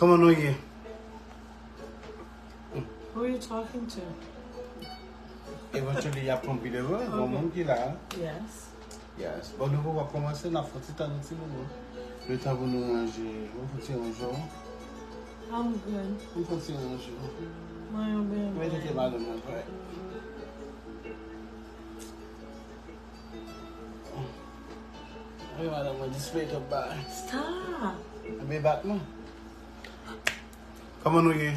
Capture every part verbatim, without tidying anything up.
Kòman nou ye? Who are you talking to? Eventually, y ap pran pi devan. Bon, moun ki la. Yes. Yes. Bon, nou poko ap kòmanse, n ap fè yon ti tan, yon ti moman. Le tan pou nou ranje. Mwen fè yon ti ranje. I'm good. Mwen fè yon ti ranje. Mwen yo byen. Mwen tete madanm nan, right? Wi, madanm mwen display top ba. Stop. Mwen bat mwen. Kòman nou ye?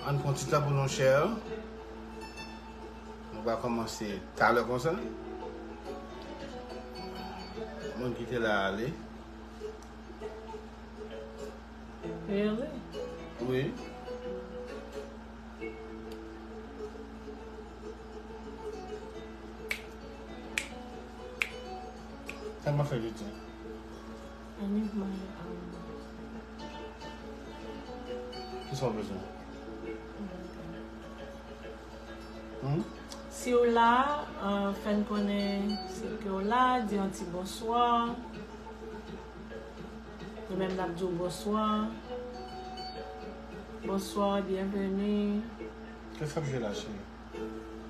Ann pran ti tan pou nou share. Nou va kòmanse talè konsa. Moun ki te la ale. Really? Wi. Sa m ap fè jodi a? I need my um, Kisa w bezwen? Hmm? Si w la, uh, fè n konnen si ke w la, di yon ti bonswa. Nou menm n ap di w bonswa. Bonswa, byenveni. Kisa k ap jwe la, cheri?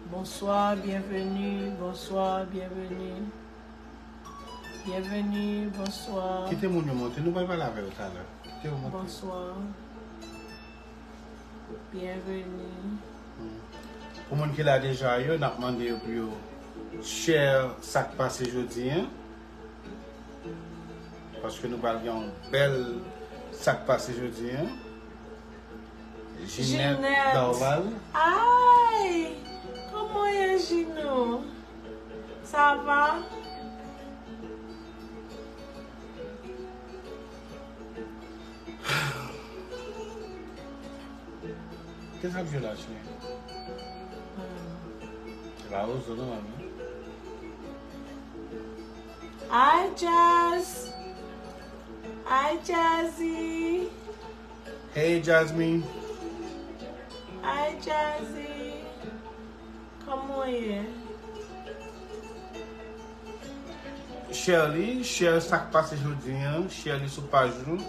Bonswa, byenveni. Bonswa, byenveni. Byenveni, bonswa. Kite moun yo monte, nou pral pale avè yo talè. Kite yo monte. Bonswa. Byenveni. Hmm. Pou moun ki la deja yo, n ap mande yo pou yo share sa k pase jodi a. Paske nou pral gen yon bèl sa k pase jodi a. Ginette Ginette. Dorval. Ay! Kòman w ye, Ginou? Ça va? Kisa k ap jwe la, cheri? Se pa Rozo, non, manmi? Hi, Jazz. Hi, Jazzy. Hey, Jasmine. Hi, Jazzy. Kòman w ye? Share li, share sa k pase jodi a, share li sou paj nou.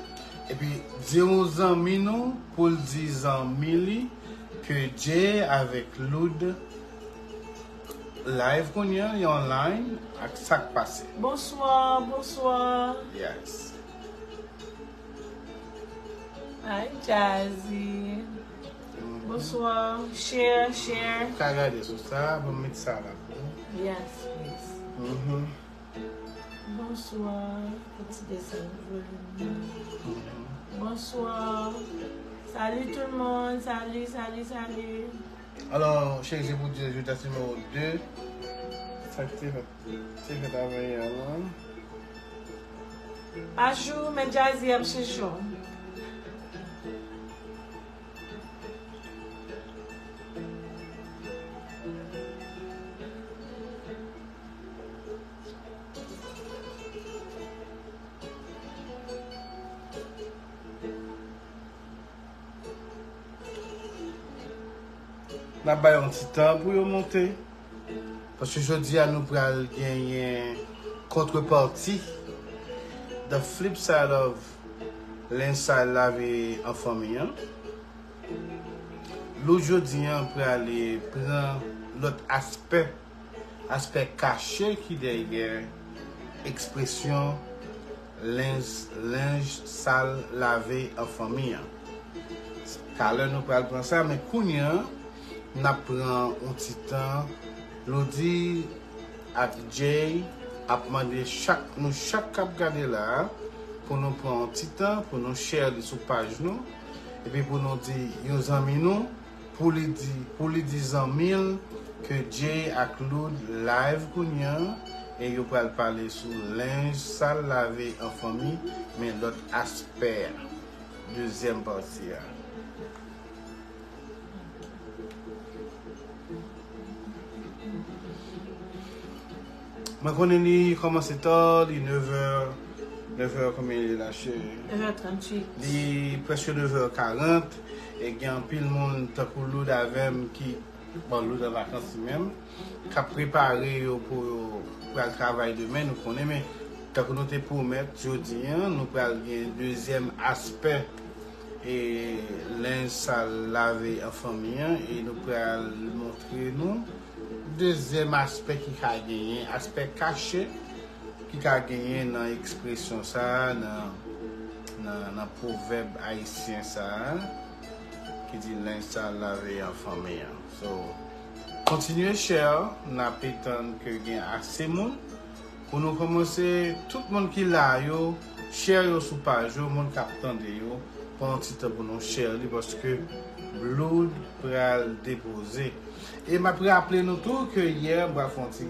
Epi di yon zanmi nou pou l di zanmi li ke Jay avèk Loud live kounye a, li online ak sa k pase. Bonswa, bonswa. Yes. Hi, Jazzy. Bonswa. Share, share. Ka gade sou sa, bon, met sa la pou. Yes, please. Mhm. Bonswa. Fè ti desann volim nan. Bonswa. Salut tout le monde. Salut, salut, salut. Alò, cheri, se pou di rezilta nimewo de. Sa k te fèt, te fèt avè yè lan. Pajou, men Jazzy ap chèche w. N ap bay yon ti tan pou yo monte. Paske jodi a nou pral genyen kontrepati. The flip side of lenj sal lave an fanmi an. Lou jodi an prale pran lòt aspè, aspè kache ki dèyè ekspresyon lenj, lenj sal lave an fanmi an. Talè nou pral pran sa, men kounye a, n ap pran yon ti tan. Lodi ak Jay ap mande chak, nou chak k ap gade la a, pou nou pran yon ti tan, pou nou share li sou paj nou, epi pou nou di yon zanmi nou, pou li di, pou li di zanmi l ke Jay ak Loud live kounye a, e yo pral pale sou lenj sal lave an fanmi, men lòt aspè a, dezyèm pati a. Mwen konnen li kòmanse ta, li nevè, Nèf è konbyen li la, cheri? Nèf è tranntuit. Li prèske nèf è karant. E gen anpil moun tankou Loud avè m ki, bon, Loud an vakans li menm, k ap prepare yo pou yo pral travay demen, nou konnen, men tankou nou te pwomèt, jodi a nou pral gen dezyèm aspè e lenj sal lave an fanmi an, e nou pral montre nou dezyèm aspè ki ka genyen, aspè kache ki ka genyen nan ekspresyon sa a, nan, nan, nan pwovèb ayisyen sa a, ki di lenj sal lave an fanmi an. So, kontinye share, n ap etann ke gen ase moun pou nou kòmanse, tout moun ki la yo, share yo sou paj yo, moun k ap tande yo, pran yon ti tan pou nou share li, paske Loud pral depoze. E m ap raple nou tou ke yè, m pral fè yon ti,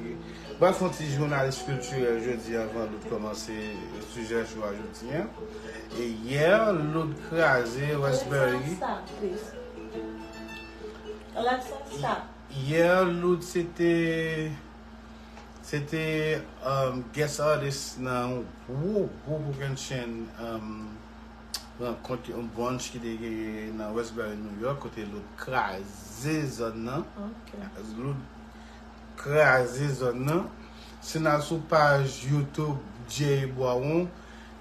m pral fè yon ti jounalis kiltirèl jodi anvan Loud kòmanse sijè jou a jodi a. E yè, Loud kraze Westbury. Alexa, stop, please. Alexa, stop. Yè, Loud se te, se te um, guest artist nan yon gwo, gwo kokennchenn um, rankont, yon brunch ki te gen nan Westbury, New York, kote Loud kraze zòn nan. Ok. Loud kraze zòn nan. Si n al sou paj YouTube Jay Bwawon,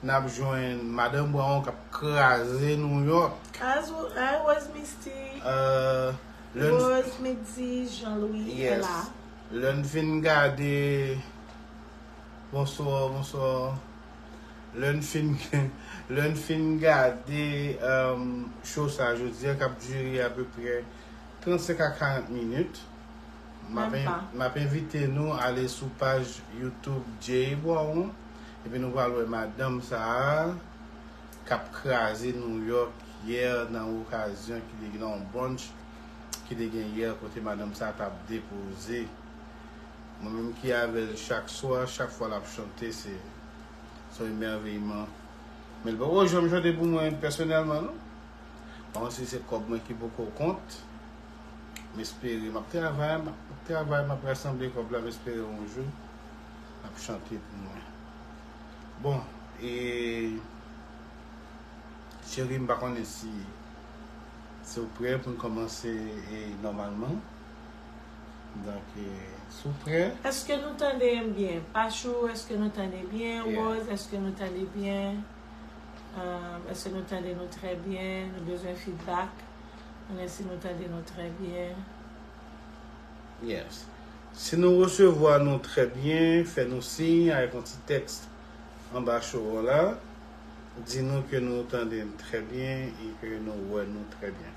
n ap jwenn Madanm Bwawon k ap kraze New York. As, I was Misty. Uh, lè n- Rose, Mitzi, Jean-Louis, Yes. Ella. Lè n fin gade, bonswa, bonswa. Lè n fin, lè n fin gade um, show sa jodi a, k ap dire apeprè trannsenk a karant minit. M ap Menm en- pa. M ap envite nou ale sou paj YouTube Jay Bwawon, epi nou pral wè madanm sa a k ap kraze New York yè nan okazyon ki te gen yon brunch ki te gen yè kote madanm sa a t ap depoze. Mwen menm ki avè l chak swa, chak fwa l ap chante, se se yon emèveyman. Men l poko janm chante pou mwen pèsonèlman, non. Bon, si se kòb mwen ki poko kont, m espere, m ap travay, m ap travay, m ap rasanble kòb la, m espere yon jou l ap chante pou mwen. Bon, e cheri, m pa konnen si, si w prè pou n kòmanse e, nòmalman. Donk, e, si w prè. Èske nou tande m byen? Pachou, èske nou tande byen? Yeah. Rose, èske nou tande byen? Um, èske nou tande nou trè byen? Nou bezwen feedback. Konnen si nou tande nou trè byen. Yes. Si nou resevwa nou trè byen, fè nou siy avèk yon ti tèks anba show la. Di nou ke nou tande n trè byen e ke nou wè nou trè byen.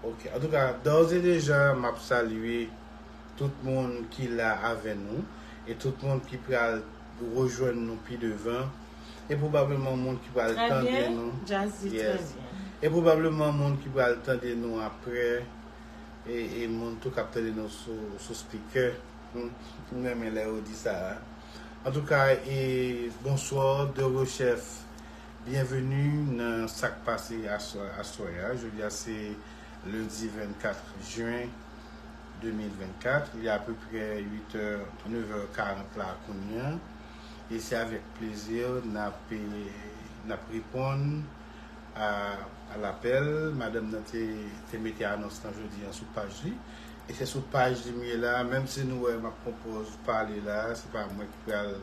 Ok. Antouka, d'ores et déjà, m ap salye tout moun ki la avè nou e tout moun ki pral rejwenn nou pi devan. E pwobableman moun ki pral Trè tande byen, nou. Jazz di trè Yes. byen. E pwobableman moun ki pral tande nou apre. E, e moun tou k ap tande nou sou, sou speaker. Hmm. M renmen lè yo di sa a. Antouka, e bonswa, De Rechèf. Byenveni nan sa k pase aswè, aswè a. Jodi a se lendi vennkat jen de mil vennkat. Li apeprè uit è, nèf è karant la kounye a. E se avèk plezi n ap, n ap reponn a, a lapèl. Madanm nan te, te mete anons lan jodi a sou paj li. E se sou paj li m ye la, menm si nou wè m ap pran pòz pale la, se pa mwen ki pral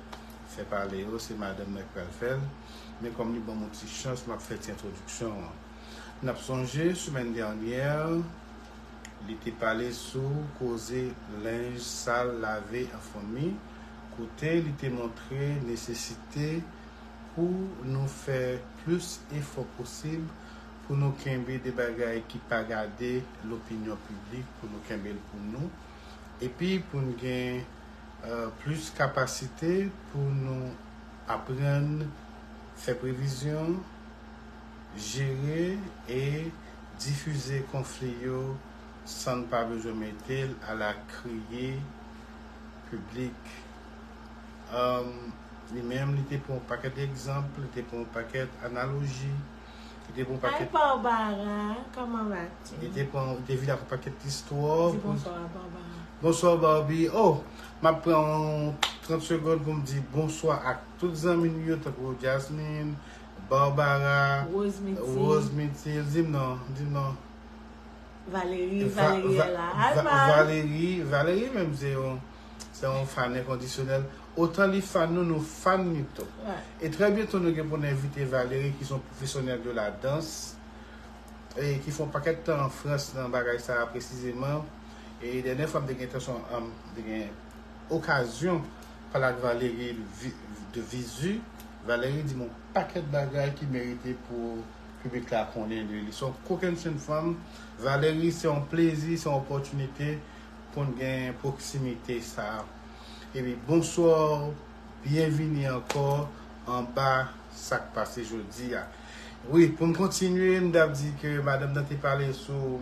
fè pale yo, se madanm nan ki pral fè l. Men kòm li ban m yon ti chans, m ap fè ti entwodiksyon an. N ap sonje, semèn dènyè, li te pale sou koze lenj sal lave an fanmi, kote li te montre nesesite pou nou fè plis efò posib pou nou kenbe de bagay ki pa gade lopinyon piblik, pou nou kenbe l pou nou, epi pou n gen, e, plis kapasite pou nou aprann fè previzyon, jere e difize konfli yo san n pa bezwen mete l a la kriye piblik. Um, li menm, li te pran yon pakèt egzanp, li te pran yon pakèt analoji, li te pran yon Hi, pakèt Barbara. Comment vas-tu? Li te pran, li te vin ak yon pakèt istwa. Di Pou- bonswa a Barbara. Bonswa, Barbie. Oh, m ap pran yon, trant segonn pou m di bonswa ak tout zanmi nou yo, tankou Jasmine, Barbara, Rose Mithil. Rose Mithil, di m non, di m non. Valérie, Va- Valérie Va- Ella. Va- Alma. Valérie, Valérie menm se yon, se yon fan enkondisyonèl. Otan li fan nou, nou fan li tou. Ouais. E trè byento nou gen pou n envite Valérie ki se yon pwofesyonèl de la dans e ki fè yon pakèt tan an Frans nan bagay sa a presizeman. E dènyè fwa m te gen tansyon, um, te gen okazyon pale ak Valérie vi- de visu. Valérie di m yon pakèt bagay ki merite pou piblik la konnen de li. Se yon kokennchenn fanm. Valérie, se yon plezi, se yon opòtinite pou n gen pwoksimite sa a. Epi bonswa, byenvini ankò anba sa k pase jodi a. Wi, pou m kontinye, m t ap di ke madanm nan te pale sou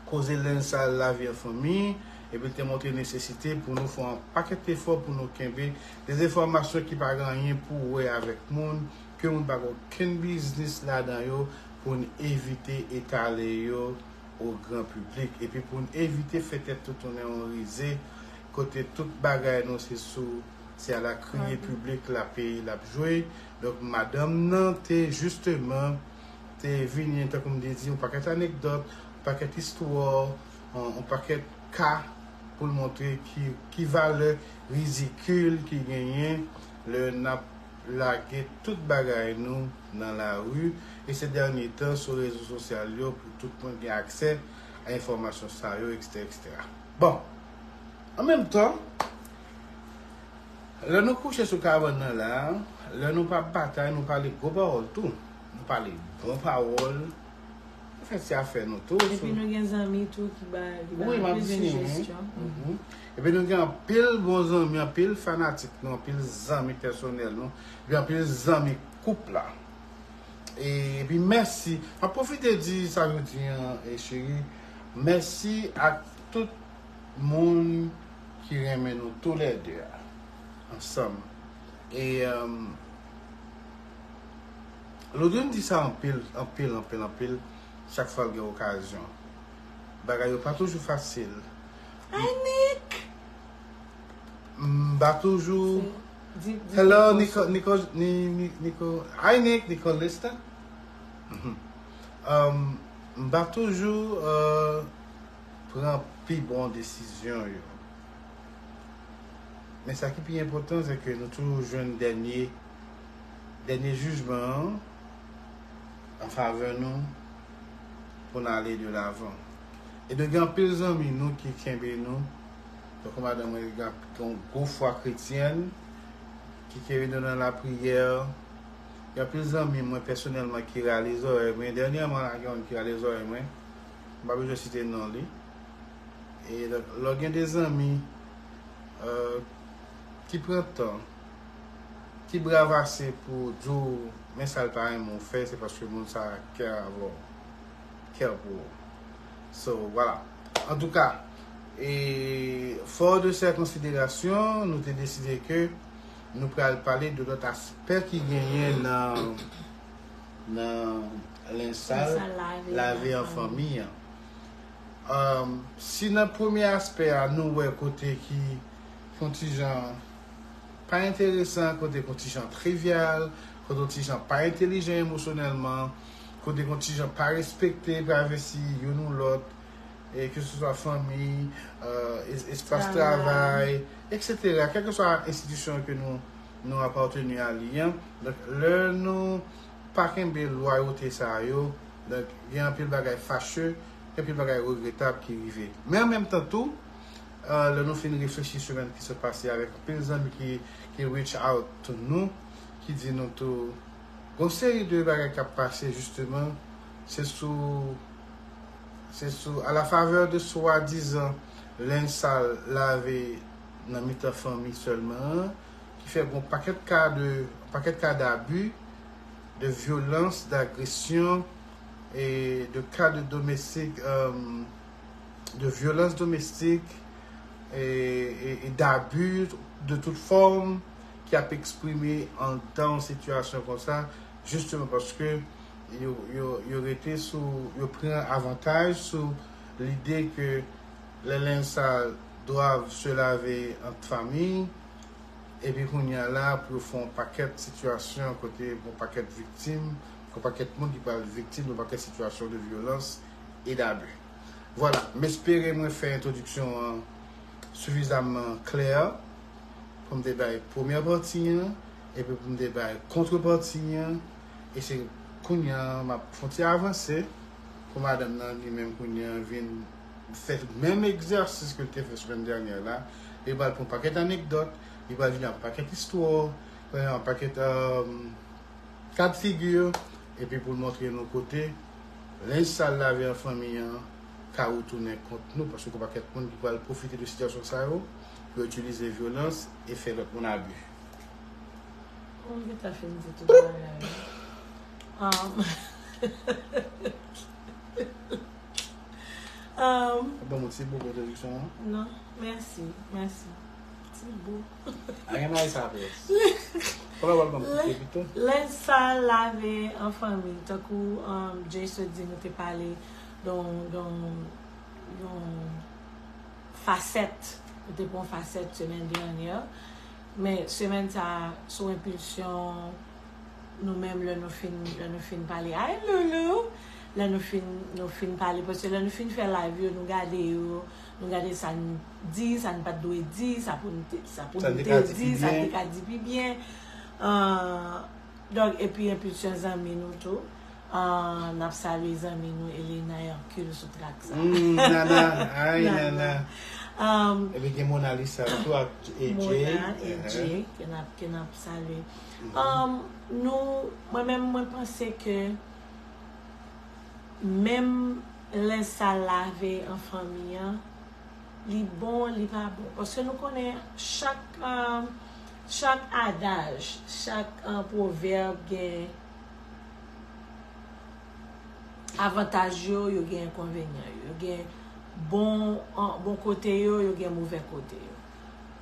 koze lenj sal lavi an fanmi, epi l te montre nesesite pou nou fè yon pakèt efò pou nou kenbe de enfòmasyon ki pa gen anyen pou wè avèk moun, ke moun pa gen okenn biznis ladan yo, pou n evite etale yo o gran piblik, epi pou n evite fè tèt nou tounen yon rize, kote tout bagay nou se sou, se a la kriye piblik la peye l ap jwe. Donk madanm nan te jisteman te vini, tankou m te di, yon pakèt anekdòt, yon pakèt istwa, yon, yon pakèt ka pou l montre ki, ki valè ridikil ki genyen lè n ap lage tout bagay nou nan lari. E se dènye tan sou rezo sosyal yo pou tout moun gen aksè a enfòmasyon sa yo, etsetera, etsetera. Bon, an menm tan, lè nou kouche sou kabann nan la, lè nou pa batay, nou pale gwo pawòl tou. Nou pale bon pawòl. Nou fè ti afè nou tou. Epi nou gen zanmi tou ki ba ki ba Wi, m ap anpil vini. sijestyon. Mhm. Epi nou gen anpil bon zanmi, anpil fanatik nou, anpil zanmi pèsonèl nou, epi anpil zanmi koup la. E, epi mèsi. M ap pwofite di sa jodi an, e cheri, mèsi ak tout moun ki renmen nou toulède a ansanm. E um, Lodwin di sa anpil, anpil, anpil, anpil, chak fwa l gen okazyon. Bagay yo pa toujou fasil. Hi Nick! M pa toujou. Di- di- Hello, di- Nico, Nico, ni, ni, Nico. Hi, Nick, Nico, listen. Mhm. Um, m pa toujou uh, pran pi bon desizyon yo. Men sa ki pi enpòtan, se ke nou toujou jwenn dènye, dènye jijman an an favè nou pou n ale de lavan. E nou gen anpil zanmi nou ki kenbe nou. Tankou madanm mwen, li gen yon gwo fwa kretyèn ki kenbe nou nan lapriyè. Gen anpil zanmi mwen pèsonèlman ki rale zòrèy mwen. Dènyèman la, gen youn ki rale zòrèy mwen. M pa bezwen site non li. E donk, lè w gen de zanmi euh, ki pran tan, ki brav ase pou di w men sa l pa renmen w fè, se paske moun sa a kè avè w, kè pou ou. So, vwala. Antouka, e fò de sè konsiderasyon, nou te deside ke nou pral pale de lòt aspè ki genyen nan nan lenj sal lave an fanmi an. Um, si nan premye aspè a nou wè kote ki kontijan pa enteresan, kote kontijan trivyal, kote kontijan pa entelijan emosyonèlman, kote kontijan pa respekte prayvesi youn ou lòt, e ke se swa fanmi, euh, es- espas travay, etsetera. Kèlkeswa enstitisyon ke nou, nou apateni a li an. Donk, lè nou pa kenbe lwayote sa yo, donk, gen anpil bagay fache, gen anpil bagay regretab ki rive. Men an menm tan tou, euh, lè nou fin reflechi semèn ki sot pase avèk anpil zanmi ki, ki reach out to nou, ki di nou tou, gon seri de bagay k ap pase, jisteman, se sou, se sou, à la faveur de swadizan lenj sal lave nan mitan fanmi sèlman an, ki fè gon pakèt ka de, pakèt ka d'abi, de vyolans, d'agresyon, e de ka de domestik, euh, de vyolans domestik e, e, e d'abi de tout fòm ki ap eksprime andan yon sitiyasyon konsa, jisteman paske yo, yo, yo rete sou, yo pran avantaj sou lide ke lè lenj sal doivent se laver entre familles. Epi kounye a la, pou yo fè yon pakèt sitiyasyon kote yon pakèt viktim, yon pakèt moun ki pral viktim yon pakèt sitiyasyon de vyolans e dabi. Vwala, m espere mwen fè entwodiksyon an sifizaman klè pou m te bay premyè pati an, epi pou m te bay kontrepati an, e se kounye a m ap fè yon ti avanse pou madanm nan li menm kounye a vin fè menm egzèsis ke l te fè semèn dènyè la. Li pral pran yon pakèt anekdòt, li pral vini ak yon pakèt istwa, yon pakèt, euh, ka de figi, epi pou l montre nou kote lenj sal lave an fanmi an ka retounen kont nou, paske gen yon pakèt moun ki pral pwofite de sitiyasyon sa yo pou yo itilize vyolans e fè lòt moun abi. Ou gentan fin di tout bagay. Um, um, Ban m yon ti bo pou entwodiksyon an. Non, mèsi, mèsi. Ti bo. A gen bagay sa apre. Fò w al ban m koupe pito. Lenj sal lave an fanmi. Tankou um, Jay sot di, nou te pale de yon, de yon, yon fasèt. Nou te pran yon fasèt semèn dènyè. Men semèn sa a, sou enpilsyon nou menm, lè nou fin, lè nou fin pale, ay loulou, lè nou fin, nou fin pale, paske lè nou fin fè live yo, nou gade yo, nou gade sa n di, sa n pa t dwe di, sa pou n te, sa pou n te di, sa n te ka di pi byen. Donk, epi enpilsyon zanmi nou tou. Ah, n ap salye zanmi nou Elena Hercule sou trak sa. Mm, Nana, ay Nana. Um, Epi gen Mona Lisa tou ak A J. Mona, A J, ke n ap, ke n ap salye. Um, nou, mwen menm, mwen panse ke menm lè sa lave an fanmi an, li bon, li pa bon. Paske nou konnen chak, um, chak adaj, chak uh, pwovèb gen avantaj yo, yo gen enkonvenyan yo. Yo gen bon, bon kote yo, yo gen move kote yo.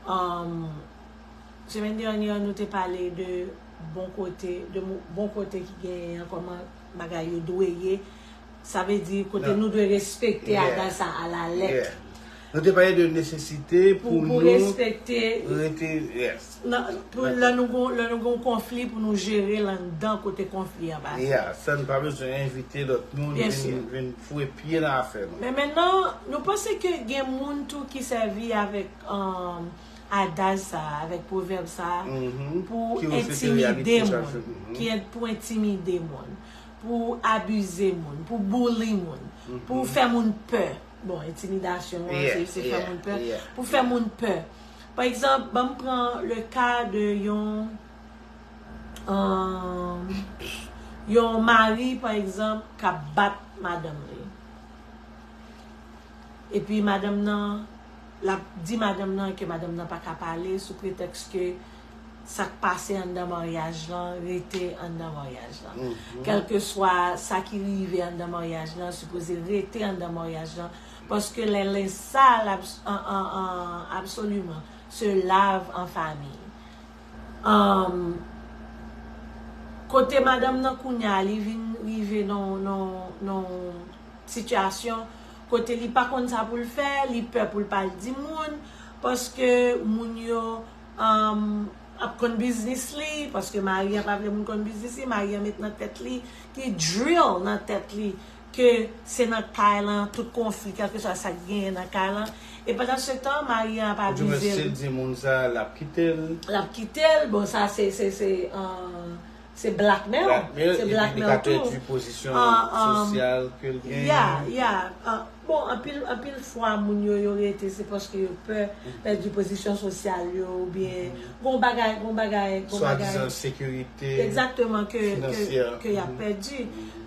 Um, semèn dènyè, nou te pale de bon kote, de bon kote ki genyen an, kòman bagay yo dwe ye. Sa vle di kote nou dwe respekte adaj sa a la lèt. Nou te pale de nesesite pou nou respekte rete, yes. Pou lè nou gon, lè nou gon konfli, pou nou jere l anndan kote konfli an pase. Yeah, sa n pa bezwen envite lòt moun vin, vin foure pye nan afè nou. Men mentnan, nou panse ke gen moun tou ki sèvi avèk um, adaj sa, avèk pwovèb sa pou entimide moun, ki pou entimide moun, pou abize moun, pou bully moun, pou fè moun pè. Bon, entimidasyon an, se fè moun pè. Pou fè moun pè. Pa egzanp, ban m pran le ka de yon um, yon mari, pa egzanp, k ap bat madanm li. Epi madanm nan, l ap di madanm nan ke madanm nan pa ka pale sou pretèks ke sa k pase anndan maryaj lan rete anndan maryaj lan. Kèlkeswa sa ki rive anndan maryaj lan, sipoze rete anndan maryaj lan. Paske lè lenj sal absoliman se lave an fanmi. Um, kote madanm nan kounye a, li vin rive nan yon sitiyasyon kote li pa konn sa pou l fè, li pè pou l pa al di moun, paske moun yo um, ap konn biznis li, paske mari an pa vle moun konn biznis li, mari an met nan tèt li, ki drill nan tèt li ke se nan kay lan tout konfli, kèlkeswa sa k genyen nan kay lan. E pandan se tan, mari an ap abize l. Si l di moun sa, l ap kite l. L ap kite l. Bon, sa se, se, se, uh, se blackmail. Se blackmail tou. Li ka pèdi pozisyon sosyal ke l genyen. Yeah, yeah. Bon, anpil, anpil fwa, moun yo, yo rete, se paske yo pè pèdi pozisyon sosyal yo, oubyen gon bagay, gon bagay, gon bagay. Swadizan sekirite. Egzakteman, ke, ke, ke y ap pèdi.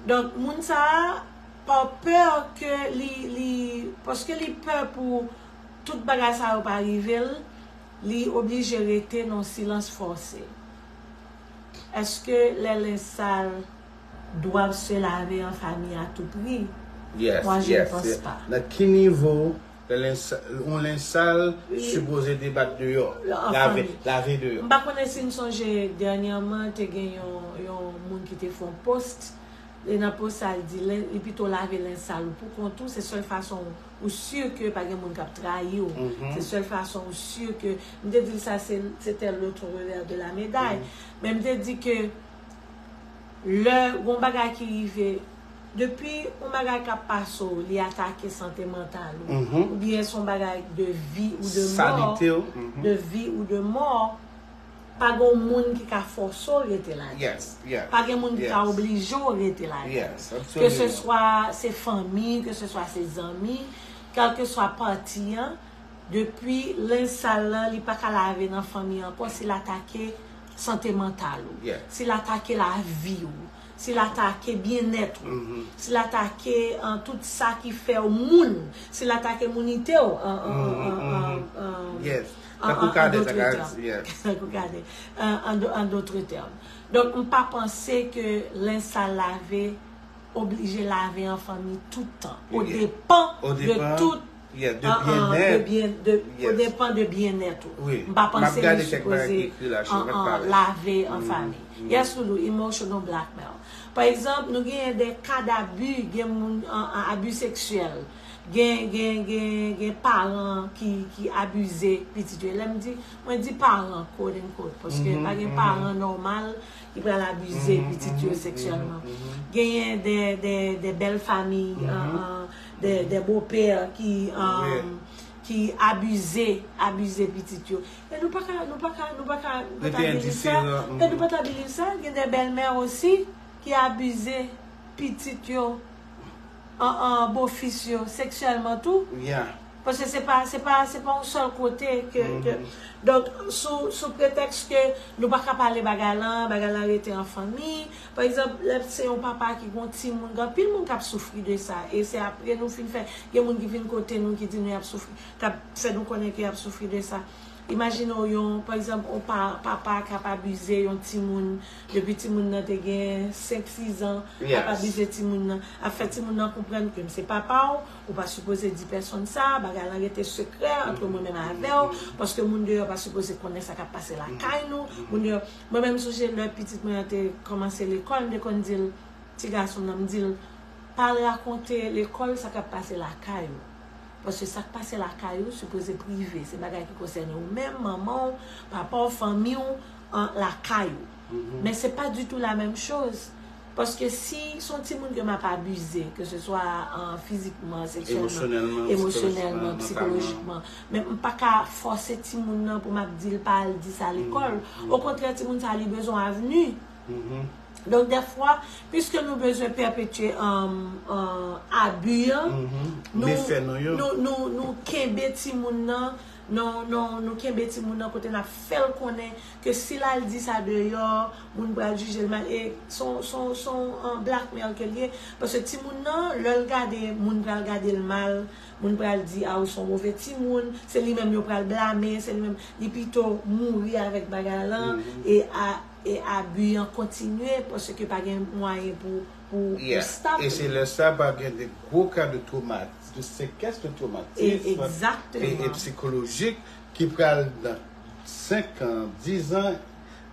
Donk, moun sa a, pa pè ke li, li, paske li pè pou tout bagay sa yo pa rive l, li oblije rete nan silans fòse. Èske lè lenj sal doivent se laver en famille à tout prix? Yes, Moi, je ne pense pas. Nan ki nivo yon lenj sal sipoze debat deyò? Lave, lave deyò. M pa konnen si n sonje dènyèman te gen yon, yon moun ki te fè yon post E nan post sa, l di, len- li pito lave lenj sal ou pou kont ou, se sèl fason ou si ke pa gen moun k ap trayi w. Se sèl fason ou si ke, m te di l sa, se, c'était l'autre revers de la médaille. Men m te di ke lè gon bagay ki rive, depi yon bagay k ap pase w, li atake sante mantal ou, oubyen se yon bagay de vi ou de mò, Salite w. de vi ou de mò, pa gen moun ki ka fòse w rete ladan. Yes, yes. Pa gen moun ki ka Yes. oblije w rete ladan. Yes, Ke se absolument. swa se fanmi, ke se swa se zanmi, kèlkeswa pati an, depi lenj sal lan, li pa ka lave nan fanmi an ankò, si l atake sante mantal ou, Yeah. si l atake lavi ou, si l atake byennèt ou, Mhm. si l atake an, tout sa ki fè w moun, si l atake mounite w, an, an, Mhm, an, an, mhm. an, Yes. an, Tankou an, Kadè, an sa dòt ka tèm. di, yes. Tankou Kadè. An, an, an dòt tèm. Donk, m pa panse ke lenj sal lave oblije lave an fanmi tout tan. Au Yeah. dépend Au de dépend, tout yeah, de an, an, de bien-être. byen, de, au Yes. dépend de byennèt ou. Oui. M pa M ap panse gade li kèk bagay ki sipoze ekri la, je an, vais an, parler. lave an Mhm, fanmi. mhm. Yes, Loulou, emotional blackmail. Pa egzanp, nou genyen de ka d'abi, gen moun an, an abi seksyèl, gen, gen, gen, gen paran ki, ki abize pitit yo. Lè m di, mwen di paran, quote unquote, paske Mhm, pa gen mhm. paran nòmal ki pral abize Mhm, pitit yo mhm, seksyèlman. mhm, mhm. Genyen de, de, de bèl fanmi, Mhm. an, an, de, de bopè ki, an, Yeah. ki abize, abize pitit yo. E nou pa ka, nou pa ka, nou pa ka, nou pa Rete ta biliv sa. endiferan, E nou pa ta biliv sa, gen de bèlmè osi ki abize pitit yo, an, an, bofis yo, seksyèlman tou. Yeah. Paske se pa, se pa, se pa yon sèl kote ke, ke, Mhm. donk, sou, sou pretèks ke nou pa ka pale bagay lan, bagay lan rete an fanmi. Pa egzanp, lè se yon papa ki gon timoun, gen anpil moun k ap soufri de sa. E se apre nou fin fè, gen moun ki vin kote nou ki di nou y ap soufri, k ap fè nou konnen ke y ap soufri de sa. Imajine w yon, pa egzanp, yon pa, papa k ap abize yon timoun depi timoun nan te gen senk, sis an, ap Yes. abize timoun nan, ap fè timoun nan konprann ke m se papa w, ou pa sipoze di pèsonn sa, bagay lan rete sekrè ant mwen menm avè w, paske moun deyò pa sipoze konnen sa k ap pase lakay nou. Moun deyò, mwen menm sonje lè pitit mwen an te kòmanse lekòl, m te konn di l, ti gason nan, m di l, pa al rakonte lekòl sa k ap pase lakay ou. Paske sa k pase lakay ou sipoze prive, se bagay ki konsène ou menm, manman w, papa w, fanmi w, an, lakay ou. Men se pa ditou la menm choz. Paske si se yon timoun ke m ap abize, ke se swa, an, fizikman, seksyèlman, Emosyonèlman, emosyonèlman, psikolojikman, psikolojikman, men m pa ka fòse timoun nan pou m ap di l pa al di sa lekòl. Okontrè, timoun sa li bezwen avni. Mhm. Donk, dèfwa, piske nou bezwen pèpetye, um, um, abi an, Mhm. nou, Mefè nou yo. nou, nou, nou kenbe timoun nan, nou, nou, nou kenbe timoun nan kote n ap fè l konnen ke si l al di sa deyò, moun pral jije l mal. E se yon, se yon, se yon, um, blackmail ke l ye. Paske timoun nan, lè l gade, moun pral gade l mal, moun pral di, a, ou se yon move timoun, se li menm yo pral blame, se li menm, li pito mouri avèk bagay lan, Mhm. e a, e abi an kontinye, paske pa gen mwayen pou, pou, pou Yeah. stop E se li. Lè sa va gen de gwo ka de troma-, de sekès de E, twomatism egzakteman. e, e psikolojik ki pral nan senk an, diz an,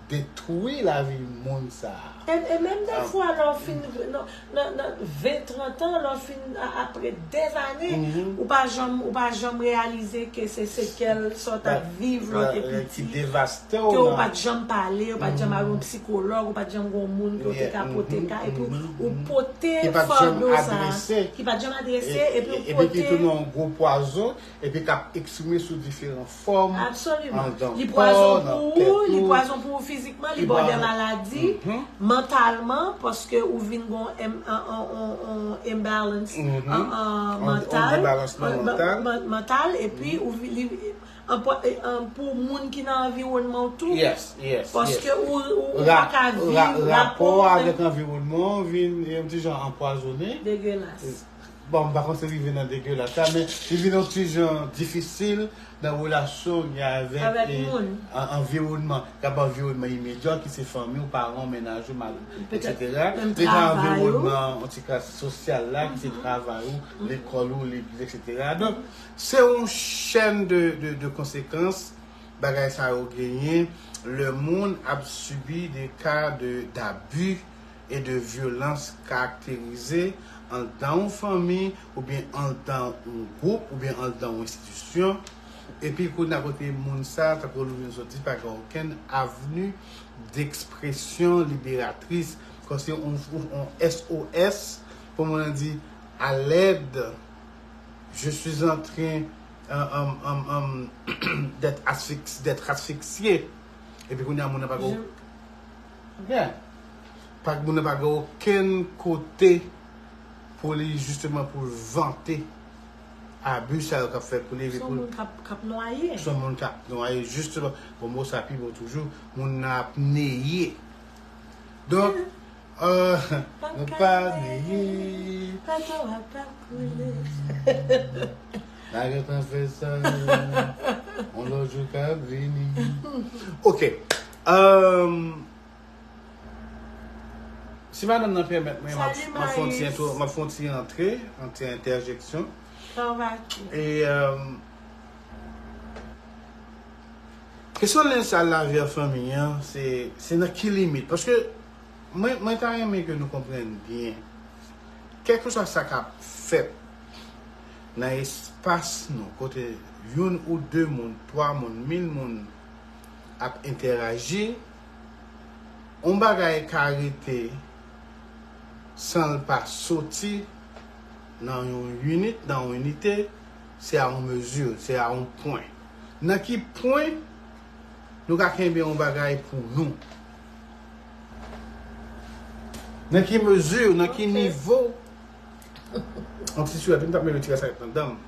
detwi lavi moun sa a. E, e menm Ah. dèfwa, lè w fin, nan, nan, nan ven, trant an, lè w fin, a, apre dèzane, Mhm. ou pa janm, ou pa janm reyalize ke se sekèl sa w t ap viv lè w te La, ki piti, devaste w ke w nan pa t janm pale, ou pa t janm al yon Mhm. psikològ, ou pa t janm gon moun ke w te Yeah, ka pote mhm, ka, epi mhm, ou mhm. pote Ki pa t janm fado sa, adrese. ki pa t janm adrese, E, epi e, ou epi ki pote tounen yon gwo pwazon, epi k ap eksprime sou diferan fòm. Absolument. Andan Li kò, pwazon nan pou tèt ou, li ou. pwazon pou ou fizikman, li Li ba w de pwazon. maladi, Mhm. mantalman, paske ou vin gon em-, an, an, an, an imbalance, Mhm. an, an, On, on mantal, debalansman an, mantal. man-, mantal, epi ou vi-, li, an, pou, an, pou moun ki nan anviwònman w tou, Yes, yes, paske yes. ou, ou, ou Ra-, pa ka viv, ra-, rapò rapò avèk anviwònman w vin yon ti jan anpwazonnen. Degelas. Bon, m pa konn si rive nan degelas la, men li vin yon ti jan difisil nan relasyon w gen avèk, Avèk e, moun. an-, anviwònman. K ap anviwònman imedya w, ki se fanmi w, paran w, mennaj ou, mari, Petèt etsetera. menm Li gen travay ou. Anviwònman, an ti ka, sosyal la, ki se travay ou, lekòl ou, legliz, etsetera. Donk, se yon chèn de, de, de konsekans, bagay sa yo genyen, lè moun ap sibi de ka de, d'abi, e de vyolans karakterize anndan yon fanmi, oubyen anndan yon gwoup, oubyen anndan yon enstitisyon. Epi kounye a kote moun sa, tankou Louvin sot di, pa gen okenn avni d'expression libératrice. Kòmsi on, on S O S, pou moun nan di, à l'aide, je suis en train, euh, euh, euh, euh, d'être asphyx-, d'être asphyxié. Epi kounye a moun nan pa gen, yeah. Pa, moun nan pa gen okenn kote pou li, jisteman, pou l vante abi sa yo k ap fèt pou li, epi pou l, se yon moun k ap, k ap nwaye. Se yon moun k ap nwaye, jisteman. Bon, mo sa pi bon toujou, moun nan ap neye. Donk, euh, nou pa neye. Bato a ka koule. N a gentan fè sa. On lòt jou k ap vini. Ok. Euh, si madanm nan pèmèt mwen, m ap, m ap fè yon ti entwo, m ap fè yon ti antre, yon ti entèjeksyon. E, euh, kesyon lenj sal lave an fanmi an, se, se nan ki limit? Paske mwen, mwen ta renmen ke nou konprann byen. Kèlkeswa sa k ap fèt nan espas nou, kote youn ou de moun, twa moun, mil moun ap entèraji, yon bagay ka rete san l pa soti nan yon unit, nan yon inite, se a yon mezi, se a yon pwen. Nan ki pwen nou ka kenbe yon bagay pou nou? Nan ki mezi, nan ki nivo? Yon ti siwèt, m t ap mete ti siwèt nan dan m.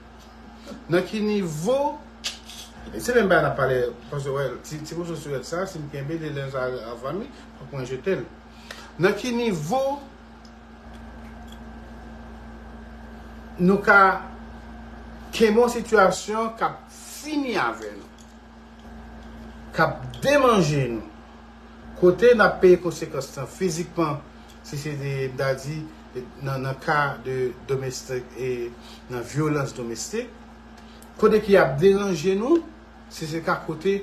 Nan ki nivo, se menm bagay n ap pale, paske wè, ti, ti moso siwèt sa, si m kenbe li, lè sa an fanmi, fòk mwen jete l. Nan ki nivo nou ka kenbe yon sitiyasyon k ap fini avè nou, k ap demanje nou, kote n ap peye konsekans lan fizikman, si se de, m ta di, nan, nan ka de domestik e nan vyolans domestik, kote ki ap deranje nou, si se ka kote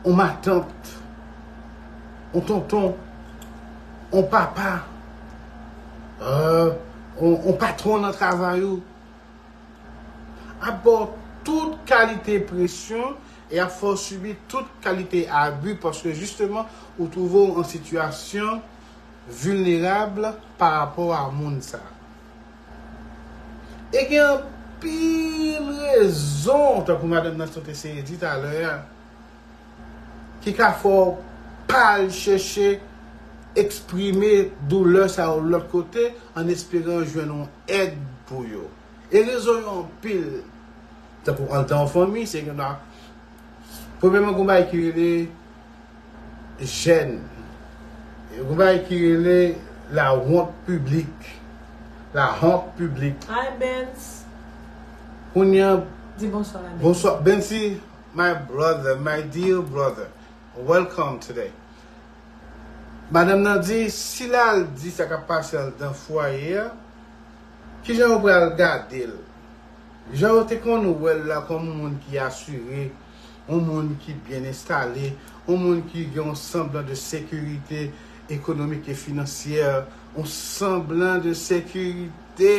yon matant, yon tonton, yon papa, euh, yon, yon patwon nan travay ou, ap ba w tout kalite presyon e ap fè w sibi tout kalite abi, paske jisteman, ou twouve w an sitiyasyon vilnerab pa rapò a moun sa. E gen anpil rezon, tankou madanm nan sot eseye di talè a, ki ka fè w pa al chèche eksprime doulè sa yo lòt kote, an esperan jwenn yon èd pou yo. E rezon yo anpil. Tankou anndan yon fanmi, se gen nan, premyèman, gen yon bagay ki rele jèn. Gen yon bagay ki rele la honte publique. La honte publique. Hi, Benz. Kounye a, di bonswa, la, Benz. Bonswa, Benzi, my brother, my dear brother. Welcome today. Madanm nan di, si l al di sa k ap pase anndan fwaye a, kijan yo pral gade l? Jan yo te konn wè l la kòm yon moun ki asire, yon moun ki byen enstale, yon moun ki gen yon sanblan de sekirite ekonomik e finansyè, yon sanblan de sekirite,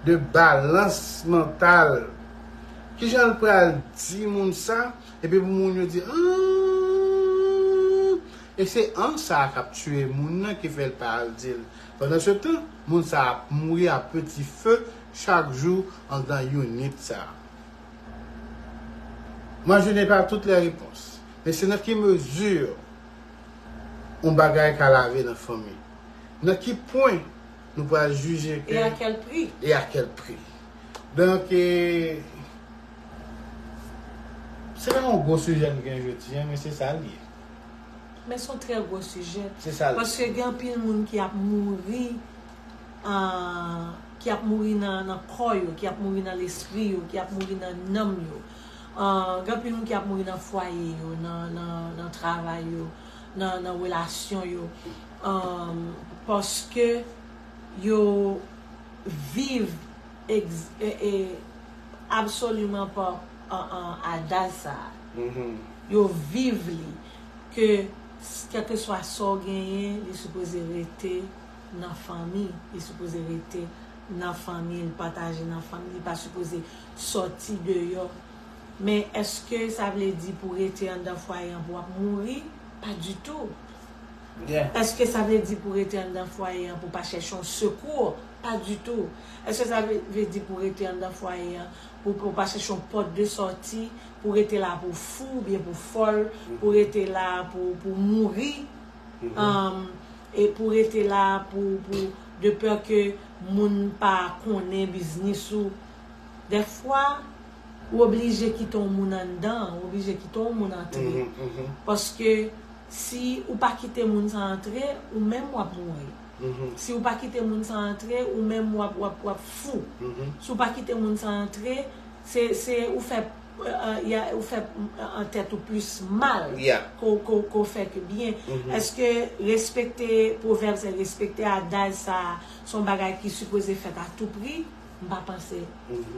de balans mantal. Kijan l pral di moun sa? Epi pou moun yo di, ah! E se an sa a k ap tiye moun nan ki fè l pa al di l. Pandan se tan, moun sa a ap mouri a peti fe chak jou anndan unit sa a. Moi, je n'ai pas toutes les réponses. Men se nan ki mezi yon bagay ka lave nan fanmi? Nan ki pwen nou pral jije ke... E a kèl pri? E a kèl pri? Donk, e, se pa yon gwo sijè nou gen jodi a, men se sa l ye. Men se yon trè gwo sijè. Se sa l ye. Paske gen anpil moun ki ap mouri, ah, ki ap mouri nan, nan kò yo, ki ap mouri nan lespri yo, ki ap mouri nan nanm yo. Ah, gen anpil moun ki ap mouri nan fwaye yo, nan, nan, nan travay yo, nan, nan relasyon yo. Ah, paske yo viv ex-, e, e, absoliman pa, an, an, adaj sa a. Yo viv li ke Kèlkeswa sa w genyen, li sipoze rete nan fanmi. Li sipoze rete nan fanmi, li pataje nan fanmi, li pa sipoze sòti deyò. Men èske sa vle di pou rete anndan fwaye an pou w ap mouri? Pa ditou. Èske sa vle di pou rete anndan fwaye an pou w pa chèche yon sekou? Pa ditou. Èske sa vle, vle di pou rete anndan fwaye an pou, pou w pa chèche yon pòt de sòti, pou w rete la pou w fou oubyen pou w fòl, pou w rete la pou, pou w mouri? Um, e pou w rete la pou, pou, de pè ke moun pa konnen biznis ou. Dèfwa, ou oblije kite yon moun anndan, ou oblije kite yon moun antre. Paske si ou pa kite moun sa antre, ou menm w ap mouri. Si ou pa kite moun sa antre, ou menm w ap, w ap, w ap fou. Si ou pa kite moun sa antre, se, se ou fè, euh, euh, y a, ou fè, euh, an tèt ou plis mal ke w, ke w, ke w fè ke byen. Èske respekte pwovèb sa, respekte adaj sa, se yon bagay ki sipoze fèt a tou pri? M pa panse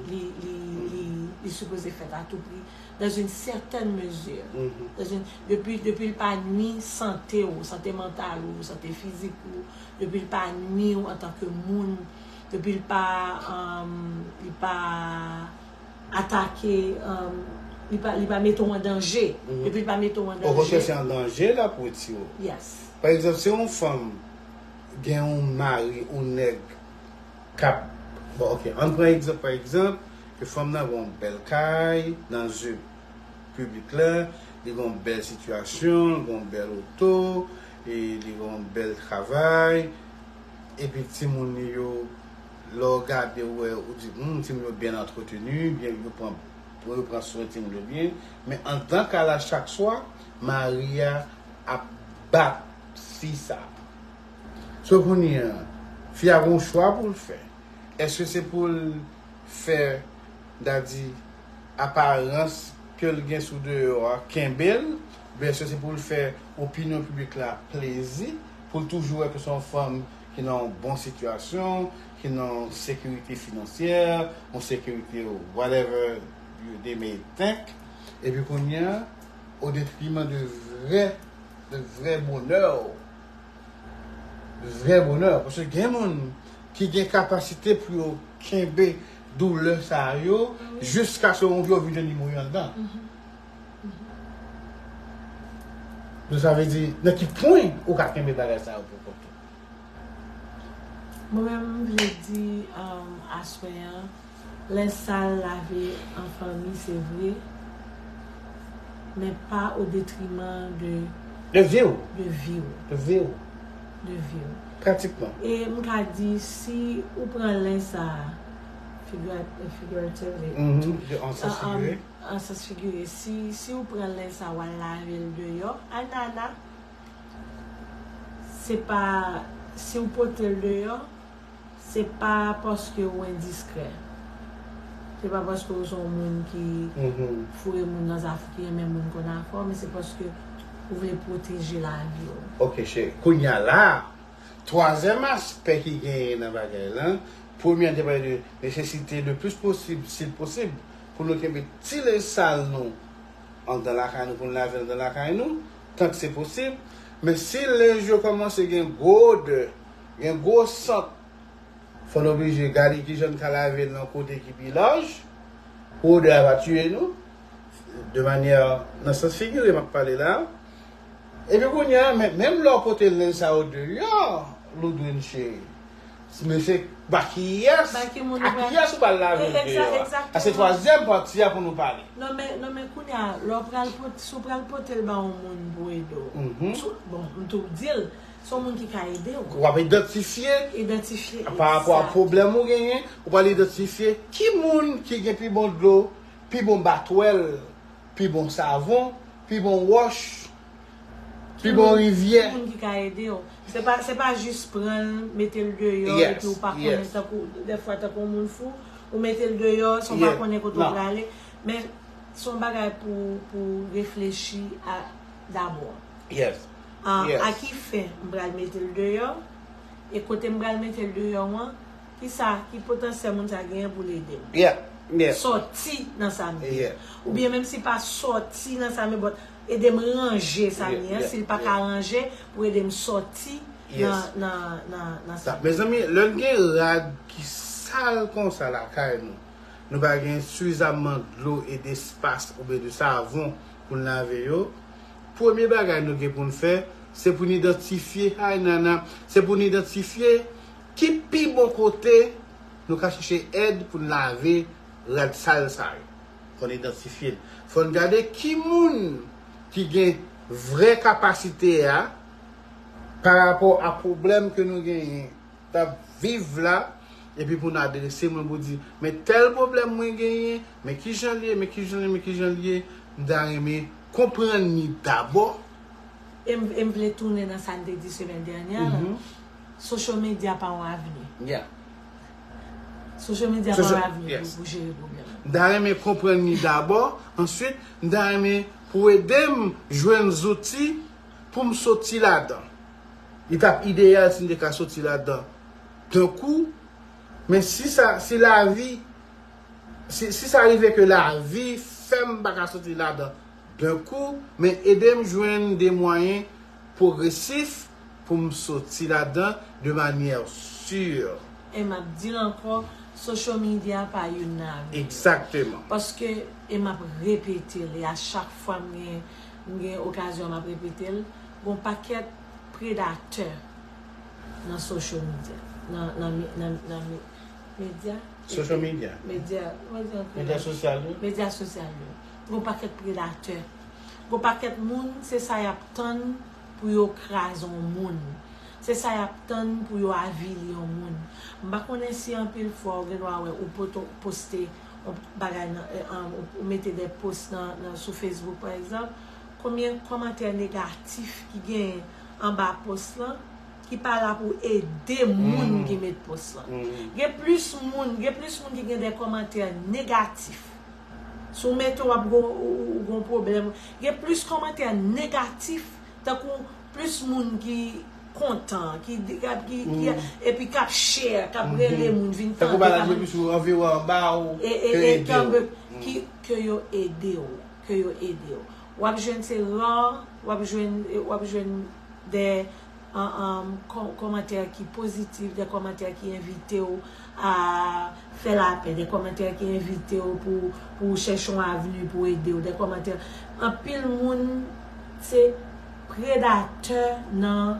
li, li, li, li sipoze fèt a tou pri. Dans une certaine mesure. Dans une, depi, depi l pa nwi sante w, sante mantal ou, sante fizik ou, depi l pa nwi w antanke moun, depi l pa, um, li pa atake, um, li pa, li pa mete w an danje, depi l pa mete w an danje. Okontrè, se an danje l ap retire w. Yes. Pa egzanp, si yon fanm gen yon mari, yon nèg k ap, bon, ok, ann pran egzanp, pa egzanp, ke fanm nan gen yon bèl kay nan zye piblik la, li gen yon bèl sitiyasyon, li gen yon bèl oto, e li gen yon bèl travay, epi timoun li yo, lè w gade, w wè, ou di, hmm, timoun yo byen antreteni, byen, yo pran, yo pran swen timoun yo byen, men anndan kay la chak swa, mari a ap bat fi sa. So kounye a, fi a gen yon chwa pou l fè. Èske se pou l fè, n ta di, aparans ke l gen sou deyò a kenbe l, oubyen èske se pou l fè opinyon piblik la plezi, pou l toujou wè ke se yon fanm ki nan yon bon sitiyasyon, ki nan yon sekirite finansyè, yon sekirite whatever you, they may think, epi kounye a, o detriman de vrè, de vrè bonè w. Vrè bonè. Paske gen moun ki gen kapasite pou yo kenbe doulè sa yo jiskaske yon jou yo vin jwenn li mouri anndan. Donk sa vle di, nan ki pwen ou ka kenbe bagay sa yo pou kont ou? Mwen menm, m vle di, um, aswè an, Lens sal lave an fanmi, se vre, men pa o detriman de, de vi w. De vi w. De vi w. De vi w. Pratikman. E m ka di, si ou pran lens sa, figura-, figuratively, mhm, de, an sans, um, figire, an sans figire, si, si ou pran lens sa, w al lave l deyò, a nana, se pa, si w pote l deyò, se pa paske ou endiskrè. Se pa paske ou se yon moun ki, mhm, foure moun nan zafè, ki renmen moun konn afè w, men se paske ou vle pwoteje lavi w. Ok, cheri. Kounye a la, twazyèm aspè ki genyen nan bagay lan, premye a te pale de nesesite le plis posib, si l posib, pou nou kenbe ti lenj sal nou anndan lakay nou, pou n lave l anndan lakay nou, tank se posib. Men si lenj yo kòmanse gen gwo odè, gen gwo sant, fò n oblije gade kijan n ka lave l nan kote ki pi laj, pou odè a pa tiye nou, de manyè, nan sans figire m ap pale la. Epi kounye a, men, menm lè w pote lenj sa yo deyò, Ludwine cheri, men se ba kiyès, ba ki moun ou pral, a kiyès ou pral lave l deyò a? Egza-, egzakteman. A se twazyèm pati a pou nou pale. Non, men, non, men kounye a, lè w pral pot-, si w pral pote l ba yon moun pou ede w, mhm, si w, bon, m tou di l, se yon moun ki ka ede w. W ap idantifye, idantifye, pa rapò a, egzakteman, pwoblèm ou genyen, ou pral idantifye ki moun ki gen pi bon dlo, pi bon batwèl, pi bon savon, pi bon wòch, pi bon rivyè. Ki moun ki ka ede w. Se pa, se pa jis pran l, mete l deyò, yes, epi ou pa konnen, yes, tankou, dèfwa, tankou yon moun fou, ou mete l deyò, san w pa, yes, konnen kote w, non, prale. Men se yon bagay pou, pou reflechi a dabò. Yes. Ah, yes, a ki fen m pral mete l deyò? E kote m pral mete l deyò an, kisa, ki potansyèl moun sa genyen pou l ede m? Yeah. Sòti nan sa m ye. Oubyen menm si pa sòti nan sa m ye, but ede m ranje sa m ye an. Si l pa ka ranje, pou ede m sòti nan sa m ye. Mezanmi, lè n gen rad ki sal konsa lakay nou, nou pa gen sifizamman dlo e despas oubyen de savon pou n lave yo, premye bagay nou gen pou n fè, se pou n idantifye, hay nana, se pou n idantifye ki pi bon kote nou ka chèche èd pou n lave rad sal sa yo. Fò n idantifye l. Fò n gade ki moun ki gen vrè kapasite a pa rapò a pwoblèm ke nou genyen t ap viv la, epi pou n adrese mwen pou di, men tèl pwoblèm mwen genyen, men kijan l ye, men kijan l ye, men kijan l ye, m ta renmen konprann li dabò. E m, e m vle tounen nan sa n te di semèn dènyè a la. Social media pa yon avni. Social media pa yon avni pou, pou jere pwoblèm. M ta renmen konprann li dabò, answit, m ta renmen pou ede m jwenn zouti pou m soti ladan. Li t ap ideyal si n te ka soti ladan dan kou, men si sa, si lavi, si, si sa rive ke lavi fè m pa ka soti ladan dan kou, men ede m jwenn de mwayen pwogresif pou m soti ladan de manyè si. E m ap di l ankò, social media pa youn nan avni yo. Egzakteman. Paske, e m ap repete l, e a chak fwa m gen, m gen okazyon, m ap repete l, gon pakèt predatè nan social media, nan, nan, nan, nan medya. Social media. Medya, medya sosyal yo. Medya sosyal yo. Gon pakèt predatè. Gon pakèt moun, se sa y ap tann pou yo kraze yon moun. Se sa y ap tann pou yo avili yon moun. M pa konnen si anpil fwa ou gen dwa wè ou poto-, poste yon bagay nan, eh, an, ou, ou mete de post nan, nan, sou Facebook, pa egzanp, konbyen kòmantè negatif ki genyen anba post lan ki pa la pou ede moun ki met post lan. Gen plis moun, gen plis moun ki gen de kòmantè negatif. Si w mete w ap gon, ou, ou, ou gon pwoblèm, gen plis kòmantè negatif, tankou plis moun ki kontan, ki, ki, ki, ki epi k ap share, k ap rele moun vin tande. Tankou bagay la plis ou anviwon anba ou ke ede w. Ki, ke yo ede w, ke yo ede w. W ap jwenn se ra, w ap jwenn, w ap jwenn de an, an, kò-, kòmantè ki pozitif, de kòmantè ki envite w a fè lapè, de kòmantè ki envite w pou, pou w chèche yon avni pou ede w, de kòmantè. Anpil moun se predatè nan,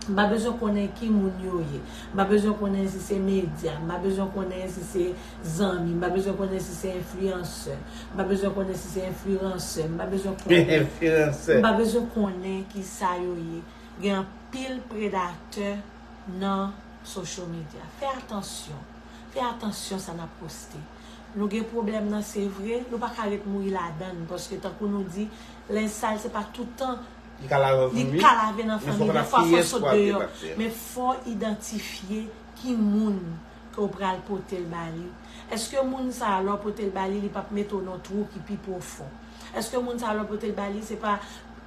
m pa bezwen konnen ki moun yo ye, m pa bezwen konnen si se medya, m pa bezwen konnen si se zanmi, m pa bezwen konnen si se enfliyansè, m pa bezwen konnen si se enfliyansè, m pa bezwen konnen, m pa bezwen konnen ki sa yo ye. Gen anpil predatè nan social media. Fè atansyon. Fè atansyon sa n ap poste. Nou gen pwoblèm nan, se vre, nou pa ka ret mouri ladan l, paske tankou nou di, lenj sal se pa tout tan li ka lave nan fanmi, dèfwa fò sot deyò. Men fò idantifye ki moun ke w pral pote l ba li. Èske moun sa a, lè w pote l ba li, li p ap mete w nan twou ki pi pwofon? Èske moun sa a, lè w pote l ba li, se pa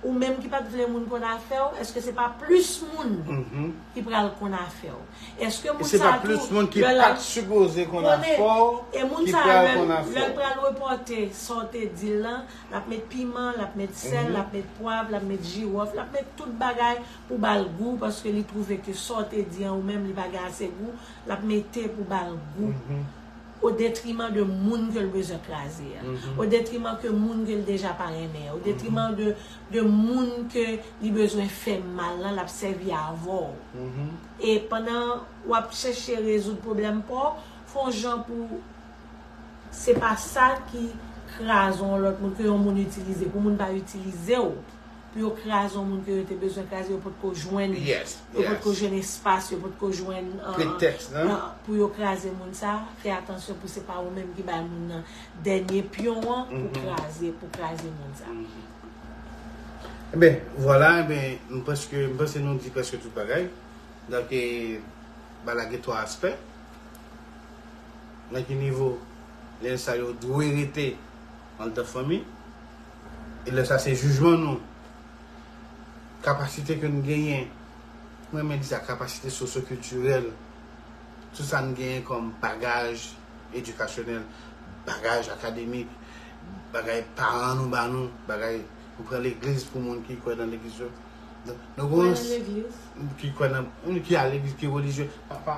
ou menm ki pa t vle moun konn afè w? Èske se pa plis moun ki pral konn afè w? Èske moun sa a tou, lè l ap, e moun sa a, lè l, lè l pral repòte sa w te di l lan, l ap met piman, l ap met sèl, l ap met pwav, l ap met jiwòf, l ap met tout bagay pou ba l gou, paske li twouve ke sa w te di an ou menm, li pa gen ase gou, l ap mete pou ba l gou. O detriman de moun ke l bezwen kraze a. O detriman ke moun ke l deja pa renmen an. O detriman de, de moun ke li bezwen fè mal lan, l ap sèvi avè w. E pandan w ap chèche rezoud pwoblèm pa w, fè yon jan pou se pa sa ki kraze yon lòt moun, ke yon moun itilize, pou moun pa itilize w. Pou yo kraze yon moun ke yo te bezwen kraze, yo potko jwenn, yo potko jwenn espas, yo potko jwenn, euh, pretèks, euh, pou yo kraze moun sa, fè atansyon pou se pa ou menm ki bay moun nan dènye pyon an pou kraze, pou kraze moun sa. Eben, vwala, eben, m panse, m panse nou di prèske tout bagay. Donk, e, bagay la gen twa aspè. Nan ki nivo lenj sa yo dwe rete anndan fanmi? E lè sa se jijman nou, kapasite ke n genyen, mwen renmen di sa, kapasite sosyokiltirèl, tout sa n genyen kòm bagaj edikasyonèl, bagay akademik, bagay paran nou ba nou, bagay nou pran legliz pou moun ki kwè nan legliz yo. Nou, nou gon ki kwè nan, ki al legliz, ki relijye. Pa, pa,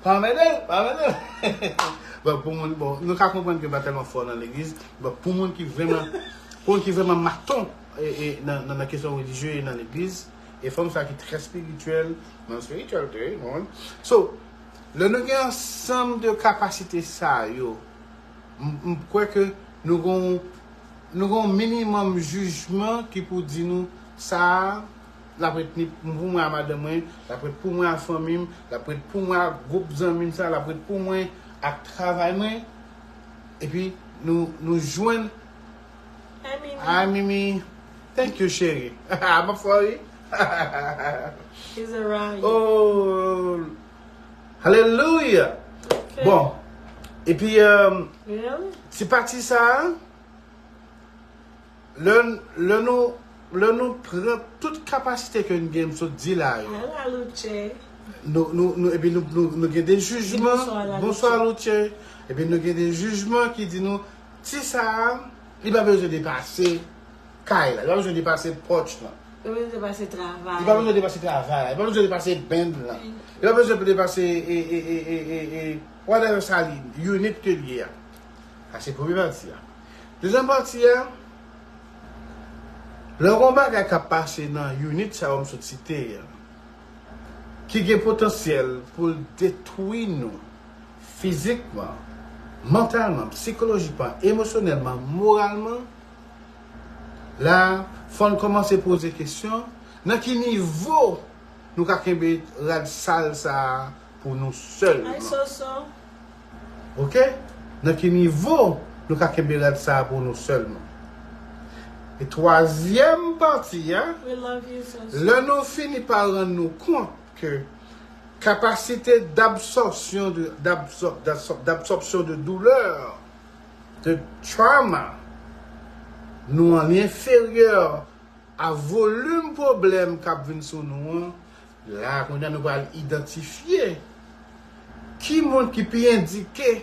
pa anmède l, pa anmède l. Bon, pou moun, bon, nou ka konprann ke l pa tèlman fò nan legliz. Bon, pou moun ki vrèman, pou moun ki vrèman maton e, e, nan, nan, nan kesyon relijye e nan legliz, e fanm sa ki trè espirityèl, nan espirityèl tou, wi, bon. So, lè nou gen ansanm de kapasite sa yo, m, m kwè ke nou gon, nou gon minimòm jijman ki pou di nou sa a, l ap ret ni pou mwen a madanm mwen, l ap ret pou mwen a fanmi m, l ap ret pou mwen a gwoup zanmi m sa, l ap ret pou mwen ak travay mwen. Epi nou, nou jwenn. Hi, Mimi. Hi, Mimi. Thank you, cheri. M ap fò ri. He's around you. Oh, hallelujah. Okay. Bon. Epi, um, ti pati sa a, lè, lè nou, lè nou pran tout kapasite ke nou gen, m sot di la yo. Ala Luce. Nou, nou, nou, epi nou, nou, nou gen de jijman. Bonswa, Luce. Epi nou gen de jijman ki di nou, ti sa a, li pa bezwen depase kay la, li pa bezwen depase pòch lan. Li pa bezwen depase travay. Li pa bezwen depase travay la, li pa bezwen depase band lan. Li pa bezwen depase, e, e, e, e, e, e, whatever sa li, unit ke li ye a. Sa se premye pati a. Dezyèm pati a, lè w gen yon bagay k ap pase nan unit sa yo m sot site a, ki gen potansyèl pou l detwi nou fizikman, mantalman, sikolojikman, emosyonèlman, moralman, la, fò n kòmanse poze kesyon, nan ki nivo nou ka kenbe rad sal sa a pou nou sèlman? Ay, Soso. Oke? Nan ki nivo nou ka kenbe rad sa a pou nou sèlman? E twazyèm pati a, We love you, Soso. Lè nou fini pa rann nou kont ke kapasite d'absorption de, d'absor-, d'absor-, d'absorption de douleur, de trauma, nou an li enferyè a volim pwoblèm k ap vin sou nou an, la, kounye a nou pral idantifye ki moun ki pi endike,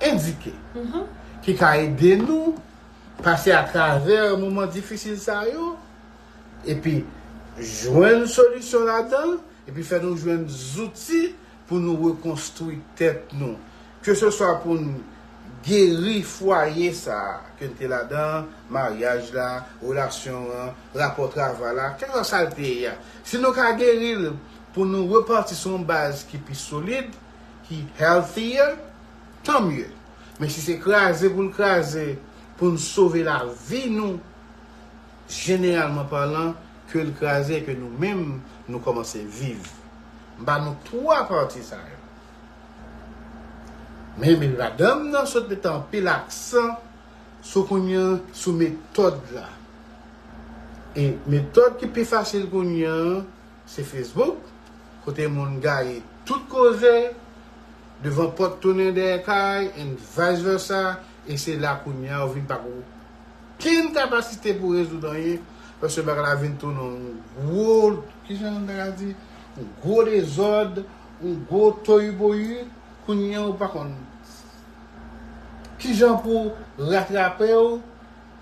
endike, ki ka ede nou pase atravè moman difisil sa yo, epi jwenn solisyon ladan, epi fè nou jwenn zouti pou nou rekonstwi tèt nou. Ke se swa pou n geri fwaye sa a ke n te ladan, maryaj la, relasyon an, rapò travay la, kèlkeswa sa l te ye a. Si nou ka geri l pou nou repati sou yon baz ki pi solid, ki healthier, tan mye. Men si se kraze pou l kraze, pou n sove lavi nou, jeneralman palan, ke l kraze e ke nou menm, nou kòmanse viv. M ba nou twa pati sa yo. Men, men madanm nan sot mete anpil aksan sou kounye a, sou metòd la. E metòd ki pi fasil kounye a, se Facebook, kote moun gaye tout koze, devan pòt tounen dèyè kay, and vice versa, e se la kounye a ou vin pa gen okenn kapasite pou rezoud anyen, paske bagay la vin tounen yon gwo, kijan n ta ka di, yon gwo dezòd, yon gwo toyiboyi, kounye a ou pa konn kijan pou ratrape w,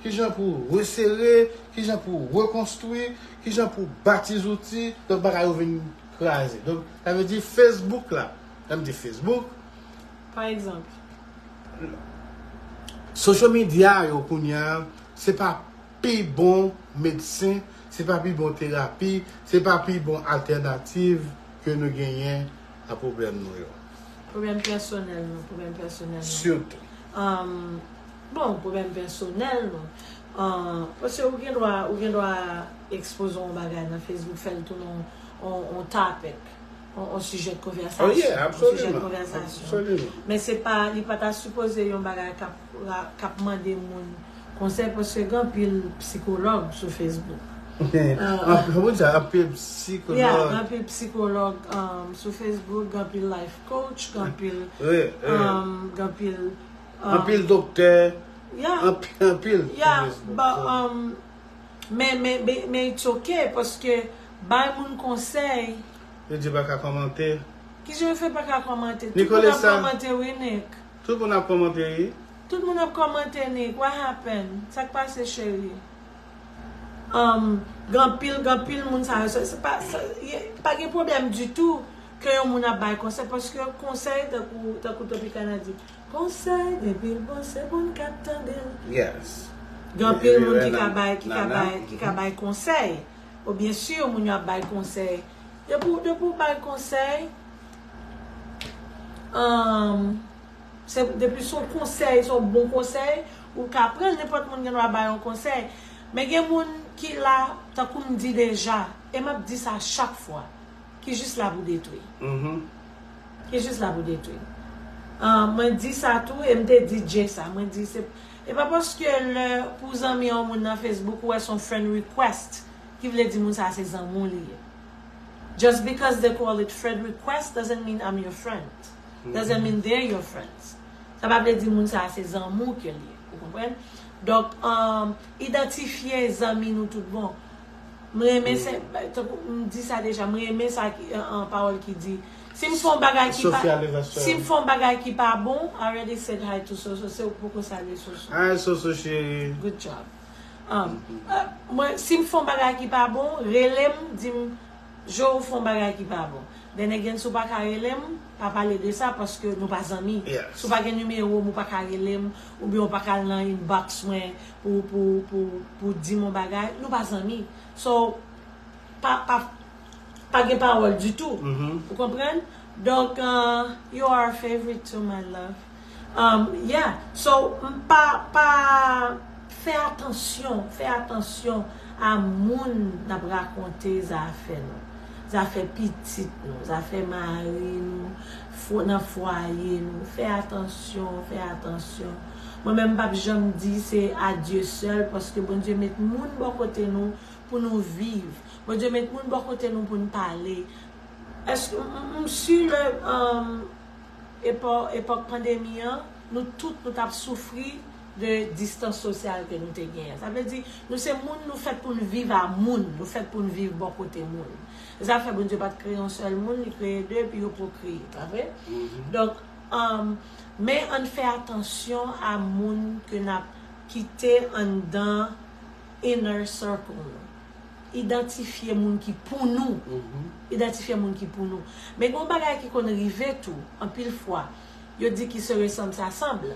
kijan pou resere, kijan pou rekonstwi, kijan pou bati zouti, donk bagay yo vin kraze. Donk, sa vle di Facebook la, lè m di Facebook, pa egzanp, social media yo kounye a, se pa pi bon medsen, se pa pi bon terapi, se pa pi bon altènativ ke nou genyen a pwoblèm nou yo. Pwoblèm pèsonèl nou, pwoblèm pèsonèl nou. Sitou. Um, bon, pwoblèm pèsonèl nou. Um, paske ou gen dwa, ou gen dwa ekspoze yon bagay nan Facebook, fè l tounen yon, yon, yon topic, yon, yon sijè de konvèsasyon. Oh, yeah, yon sijè de konvèsasyon. Absoliman. Men se pa, li pa ta sipoze yon bagay k ap, k ap mande moun konsèy, paske gen anpil psikològ sou Facebook. Anpil, anpil psikològ. Yeah, gen anpil psikològ, um, sou Facebook, gen anpil life coach, gen anpil, um, gen anpil, um, anpil doktè, yeah, anpil, anpil sou Facebook. Yeah, but, um, men, men, men, men it's okay, paske bay moun konsèy. Yo di pa ka kòmante. Kijan yo fè pa ka kòmante? Tout moun ap kòmante, wi, Nick. Tout moun ap kòmante, wi. Tout moun ap kòmante, Nick, what happened? Sa k pase, cheri? Um, gen anpil, gen anpil moun sa yo, se, se pa, se, ye, pa gen pwoblèm ditou ke yon moun ap bay konsèy, paske konsèy, tankou, tankou Tropicana di, konsèy, depi l bon, se bon k ap tande l. Yes. Gen anpil moun ki ka bay, ki ka bay, ki ka bay konsèy. Ou byen si moun yo ap bay konsèy. Depi, depi w bay konsèy, um, se, depi se yon konsèy, se yon bon konsèy, ou ka pran l, nenpòt moun gen dwa bay yon konsèy. Men gen moun ki la, tankou m di deja, e m ap di sa chak fwa, ki jis la pou detwi. Mhm. Ki jis la pou detwi. Ah, mwen di sa tou, e m te di Jay sa. Mwen di se, e pa paske lè pou zanmi yon moun nan Facebook, ou wè se yon friend request, ki vle di moun sa se zanmi w li ye. Just because they call it friend request doesn't mean I'm your friend. Doesn't mean they're your friends. Sa pa vle di moun sa se zanmi w ke l ye. Ou konprann? Donk, um, idantifye zanmi nou tout bon. Mwen renmen se, tankou m di sa deja, mwen renmen sa ki, an, an, pawòl ki di. Si m fè yon bagay ki pa, Sosyalizasyon. Si m fè yon bagay ki pa bon, I already said hi to Soso, se ou k poko salye Soso. Hi, Soso cheri. Good job. Um, uh, mwen, si m fè yon bagay ki pa bon, rele m, di m, Jo, ou fè yon bagay ki pa bon. Then again, si w pa ka rele m, pa pale de sa paske nou pa zanmi. Yes. Si w pa gen nimewo m, ou pa ka rele m, oubyen ou pa ka al nan inbox mwen pou, pou, pou, pou di m yon bagay, nou pa zanmi. So, pa, pa, pa gen pawòl ditou. Mhm. Ou konprann? Donk, uh, you are a favorite too, my love. Um, yeah. So, m pa, pa, fè atansyon, fè atansyon a moun n ap rakonte zafè nou. Zafè pitit nou, zafè mari nou, fo, nan fwaye nou. Fè atansyon, fè atansyon. Mwen menm, m p ap janm di se a Dieu seul, paske Bondye met moun bò kote nou pou nou viv. Bondye met moun bò kote nou pou n pale. Èske, m, m, m si lè, um, epò, epòk pandemi an, nou tout nou t ap soufri de distans sosyal ke nou te genyen. Sa vle di, nou se moun, nou fèt pou n viv a moun, nou fèt pou n viv bò kote moun. E sa fè Bondye pa t kreye yon sèl moun, li kreye de, epi yo pwokreye, pa vre? Donk, um, men ann fè atansyon a moun ke n ap kite anndan inner circle nou. Idantifye moun ki pou nou. Idantifye moun ki pou nou. Men gen yon bagay ki konn rive tou, anpil fwa. Yo di qui se ressemble s'assemble.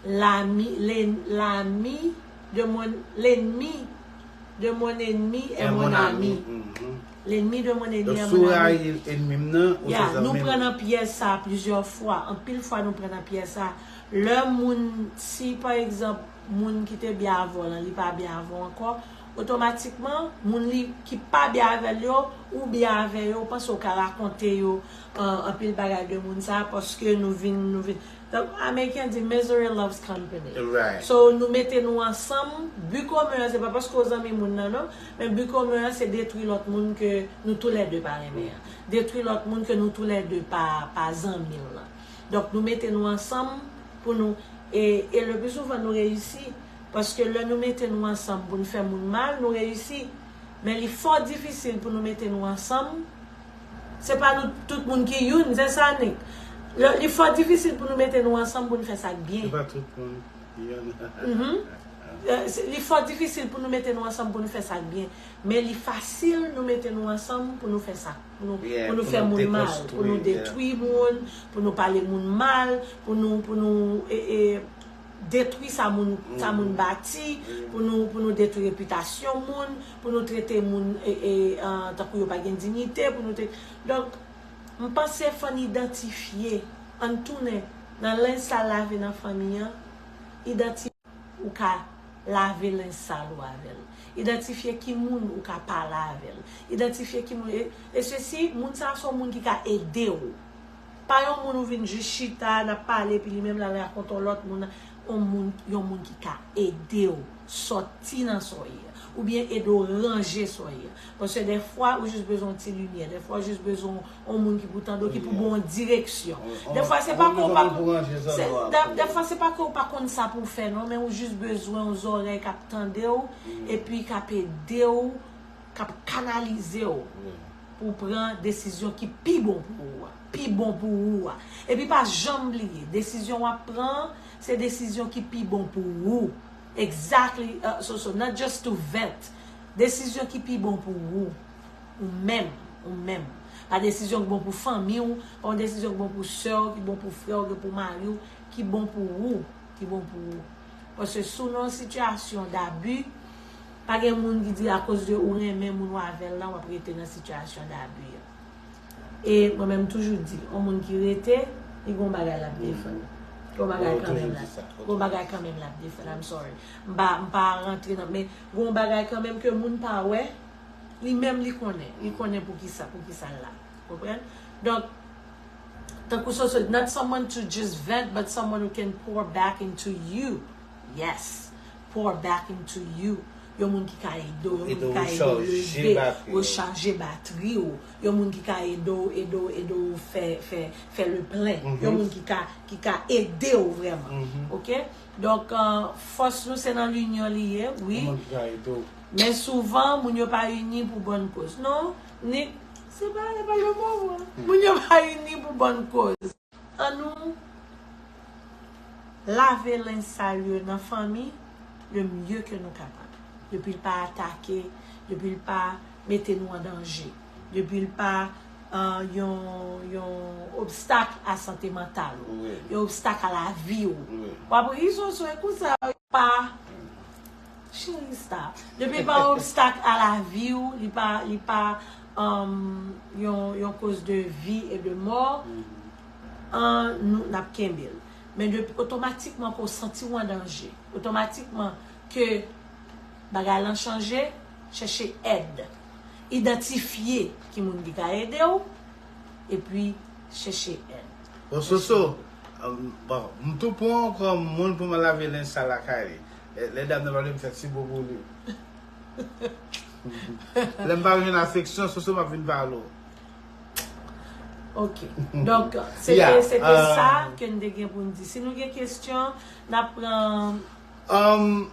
L'ami, l'en-, l'ami de mon, l'ennemi de mon ennemi est mon ami. L'ennemi de mon ennemi est mon ami. Donk, si w rayi ènmi m nan, ou se zanmi m. Yeah, nou pran nan pyèj sa plizyè fwa. Anpil fwa, nou pran nan pyèj sa. Lè moun, si, pa egzanp, moun ki te byen avè w lan, li pa byen avè w ankò, otomatikman, moun li, ki pa byen avè l yo, ou byen avè yo, ou panse w ka rakonte yo, uh, anpil bagay de moun sa, paske nou vin, nou vin. Donk, Ameriken di, misery loves company. Right. So, nou mete nou ansanm, bi komen an, se pa paske w zanmi moun nan, non, men bi komen an, se detwi lòt moun ke nou toulède pa renmen an. Detwi lòt moun ke nou toulède pa, pa zanmi l lan. Donk, nou mete nou ansanm pou nou, e, e le pli souvan nou reyisi. Paske lè nou mete nou ansanm pou n fè moun mal, nou reyisi. Men li fò difisil pou nou mete nou ansanm. Se pa nou tout moun ki youn, se sa, Nick. Lè, li fò difisil pou nou mete nou ansanm pou n fè sa k byen. Se pa tout moun ki youn. Mhm. Eh, se, li fò difisil pou nou mete nou ansanm pou nou fè sa k byen. Men li fasil nou mete nou ansanm pou nou fè sa. Pou nou, pou nou fè moun mal, pou nou detwi moun, pou nou pale moun mal, pou nou, pou nou, e, e, detwi sa moun, sa moun bati, pou nou, pou nou detwi repitasyon moun, pou nou trete moun, e, e, an, tankou yo pa gen diyite, pou nou te, donk, m panse fò n idantifye, ann tounen nan lenj sal lave nan fanmi an, idantifye ou ka lave lenj sal ou avè l. Idantifye ki moun ou ka pale avè l. Idantifye ki moun, e, e sesi, moun sa a se yon moun ki ka ede w. Pa yon moun ou vin jis chita, n ap pale, epi li menm l al rakonte yon lòt moun. Yon moun, yon moun ki ka ede w sòti nan sa w ye, oubyen ede w ranje sa w ye. Paske dèfwa, ou jis bezwen yon ti limyè. Dèfwa, ou jis bezwen yon moun ki pou tande w, ki pou ba w yon direksyon. Dèfwa, se pa ke w pa, dèfwa, se pa ke w pa konn sa pou w fè, non, men ou jis bezwen yon zòrèy k ap tande w, epi k ap ede w, k ap kanalize w. pou w pran desizyon ki pi bon pou ou a. Pi bon pou ou a. Epi pa janm bliye, desizyon w ap pran an, se desizyon ki pi bon pou ou. Exactly, uh, so, so, not just to vent. Desizyon ki pi bon pou ou. Ou menm, ou menm. Pa desizyon ki bon pou fanmi w, pa yon desizyon ki bon pou sè w, ki bon pou frè w, ki pou mari w, ki bon pou ou, ki bon pou ou. Paske si w nan yon sitiyasyon dabi, pa gen moun ki di akoz de ou renmen moun ou avè l lan, w ap rete nan sitiyasyon dabi an. E mwen menm m toujou di, yon moun ki rete, li gon bagay l ap defann. Gon bagay kanmenm l ap, gon bagay kanmenm l ap defann. I'm sorry. M pa, m pa rantre nan, men gon bagay kanmenm ke moun pa wè, li menm li konnen. Li konnen poukisa, poukisa l la. Konprann? Donk, tankou Soso, not someone to just vent, but someone who can pour back into you. Yes. Pour back into you. Yon moun ki ka ede w, yon moun ki ka ede w leve, rechaje batri w. Yon moun ki ka ede w, ede w, ede w fè, fè, fè le plen. Yon moun ki ka, ki ka ede w vrèman. Oke? Donk, uh, fòs nou se nan linyon li ye, wi. Men souvan, moun yo pa ini pou bòn koz. Non, ni, se pa, se pa le moman. Moun yo pa ini pou bòn koz. An nou lave lenj sal yo nan fanmi le mye ke nou kapab. Depi l pa atake, depi l pa mete nou an danje, depi l pa, uh, yon, yon obstak a sante mantal ou, yon obstak a lavi w. W ap ri Soso, e konsa, pa Cheri, stop. Depi l pa obstak a lavi w, li pa, li pa, um, yon, yon koz de vi e de mò, an, nou, n ap kenbe l. Men depi, otomatikman ke w santi w an danje, otomatikman ke bagay lan chanje, chèche èd. Idantifye ki moun ki ka ede w, epi chèche èd. Bon, Soso, um, bon, m tou pran w kòm moun pou m al lave lenj sal lakay li. Lè, lè dam nan pale, m fè ti bo pou li. Lè m pa jwenn afeksyon, Soso, m ap vin pale w. Ok. Donk, se te, se te sa ke n te gen pou n di. Si nou gen kesyon, n ap pran. Um,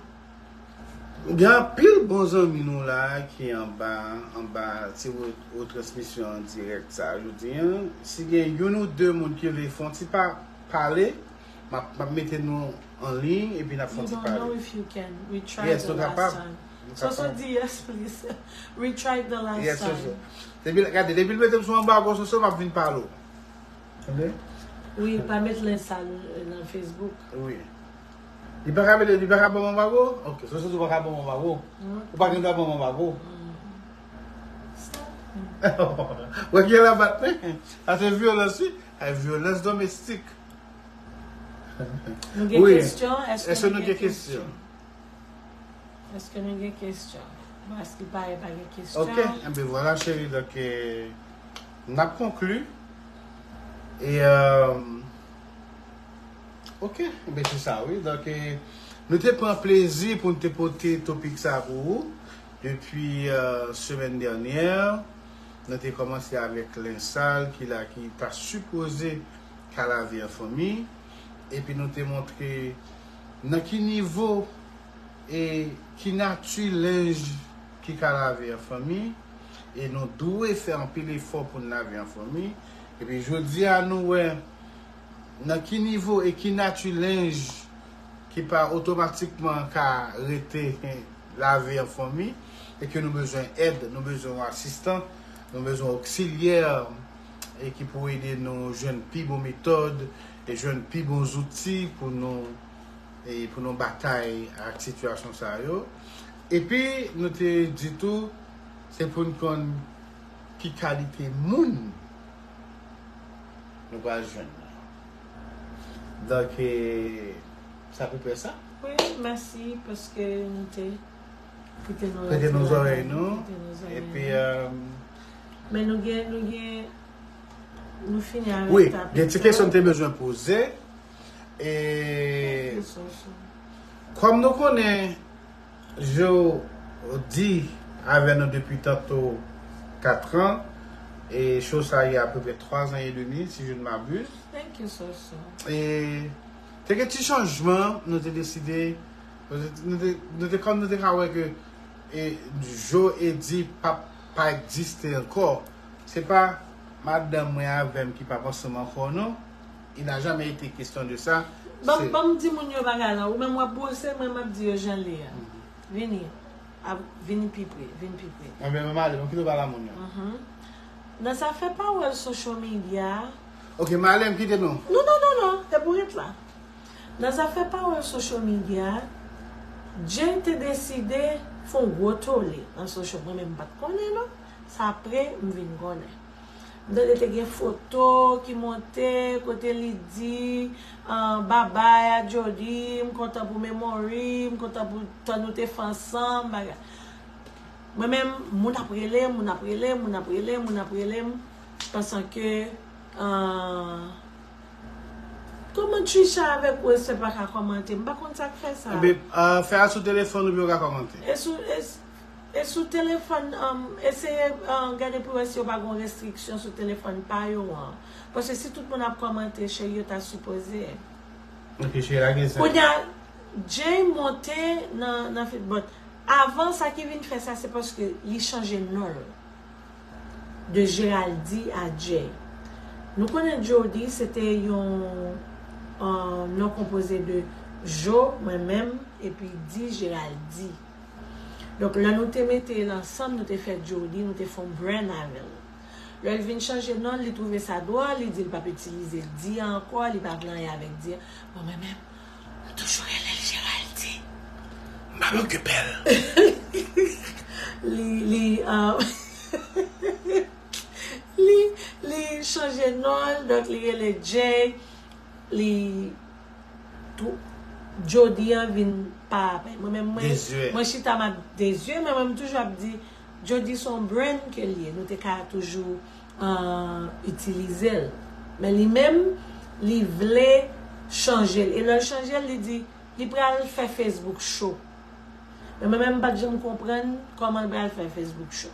Gen anpil bon zanmi nou la ki anba, anba ti re-, retransmisyon an dirèk sa a jodi a. Si gen youn ou de moun ki vle fè yon ti pa, pale, m ap, m ap mete nou an liy epi n ap fè yon ti pale. Yes, nou kapab. Soso di yes, please. We tried the last time. Depi, gade, depi l mete m sou anbago, Soso, m ap vin pale w. Tande? Wi, pa met lenj sal, euh, nan Facebook. Wi. Li pa ka mete, li pa ka ban m anbago? Ok, so, so, so, ou pa ka ban m anbago. Ou pa gen dwa ban m anbago. Wè ki labat men. Sa se vyolans, wi. Ay, vyolans domestik. Nou gen kesyon? Èske nou gen kesyon? Èske nou gen kesyon? Bon, èske pa, pa gen kesyon? Ok, enben vwala, cheri. Donk, eh, n ap konkli. E, euh, ok, enben se sa, wi. Donk, eh, nou te pran plezi pou n te pote topik sa pou ou depi, euh, semèn dènyè. Nou te kòmanse avèk lenj sal ki la, ki ta sipoze ka lave an fanmi. Epi nou te montre nan ki nivo e ki nati lenj ki ka lave an fanmi. E nou dwe fè anpil efò pou n lave an fanmi. Epi jodi a, nou wè nan ki nivo e ki nati lenj ki pa otomatikman ka rete lave an fanmi, e ke nou bezwen èd, nou bezwen yon asistan, nou bezwen oksilyè, e ki pou ede nou jwenn pi bon metòd, e jwenn pi bon zouti pou nou, e pou nou batay ak sitiyasyon sa yo. Epi, nou te di tou, se pou n konn ki kalite moun nou pral jwenn nan. Donk, eh, se apeprè sa. Wi, mèsi paske nou te prete nou zòrèy nou. Epi, euh, men nou gen, nou gen, nou fini avèk topik sa. Wi, gen ti kesyon m te bezwen poze. E kòm nou konnen, Jodi avè nou depi tanto kat an, e show sa gen apeprè twa zan edmi, si je ne m'abuse. Thank you, Soso. E te gen ti chanjman, nou te deside, nou te, nou te, nou te, kòm nou te ka wè ke, e, Jo Eddy pa, pa egziste ankò, Se pa madanm mwen avè m ki pa panse m ankò non. Il a jamais été question de ça. Ban ban m di moun yo bagay la. Ou menm w ap bwose, mwen m ap di yo jan li a. Vini. Ap, vini pi pre, vin pi pre. Mwen menm m ale, mwen kite w pale a moun yo. Nan zafè pawòl social media. Ok, m ale, m kite nou. Non, non, non, non, te pou ret la. Nan zafè pawòl social media, Jay te deside fè yon gwo tole nan social. Mwen menm m pa t konnen non. Se apre m vin konnen. M tande te gen foto ki monte kote li di, ah, babay a Jody, m kontan pou memory, m kontan pou tan nou te fè ansanm, bagay. Mwen menm, moun ap rele m, moun ap rele m, moun ap rele m, moun ap rele m, pansan ke, ah, kòman Trisha avèk Wester pa ka kòmante? M pa konn sa k fè sa. Ebyen, ah, fè a sou telefòn ou byen ou ka kòmante. E sou, e, e sou telefòn, um, eseye, uh, gade pou wè si yo pa gen restriksyon sou telefòn pa yo an. Paske si tout moun ap kòmante, cheri, yo ta sipoze. Ok, cheri, lage sa. Kounye a, Jay monte nan, nan fit, but avan sa ki vin fè sa, se paske li chanje non l. De Geraldi a Jay. Nou konnen Jody se te yon, uh, non konpoze de Jo, mwen menm, epi Di, Geraldi. Donk, lè nou te mete l ansanm, nou te fè Jody, nou te fè yon brand avè l. Lè l vin chanje non l, li twouve sa dwòl, li di l p ap itilize Di a ankò, li pa vle anyen avèk Di a. Bon, mwen menm, m toujou rele l Geraldi. M ap okipe l. Li, li, uh, li, li chanje non l, donk li rele Jay, li tou, Jody an vin pa apèl. Mwen menm, mwen, Dezyè. Mwen chita m ap dezyè, men mwen m toujou ap di, Jody se yon brand ke l ye. Nou te ka toujou, uh, itilize l. Men li menm, li vle chanje l. E lè l chanje l, li di, li pral fè Facebook show. Men mwen menm, m pa t janm konprann kòman l pral fè Facebook show.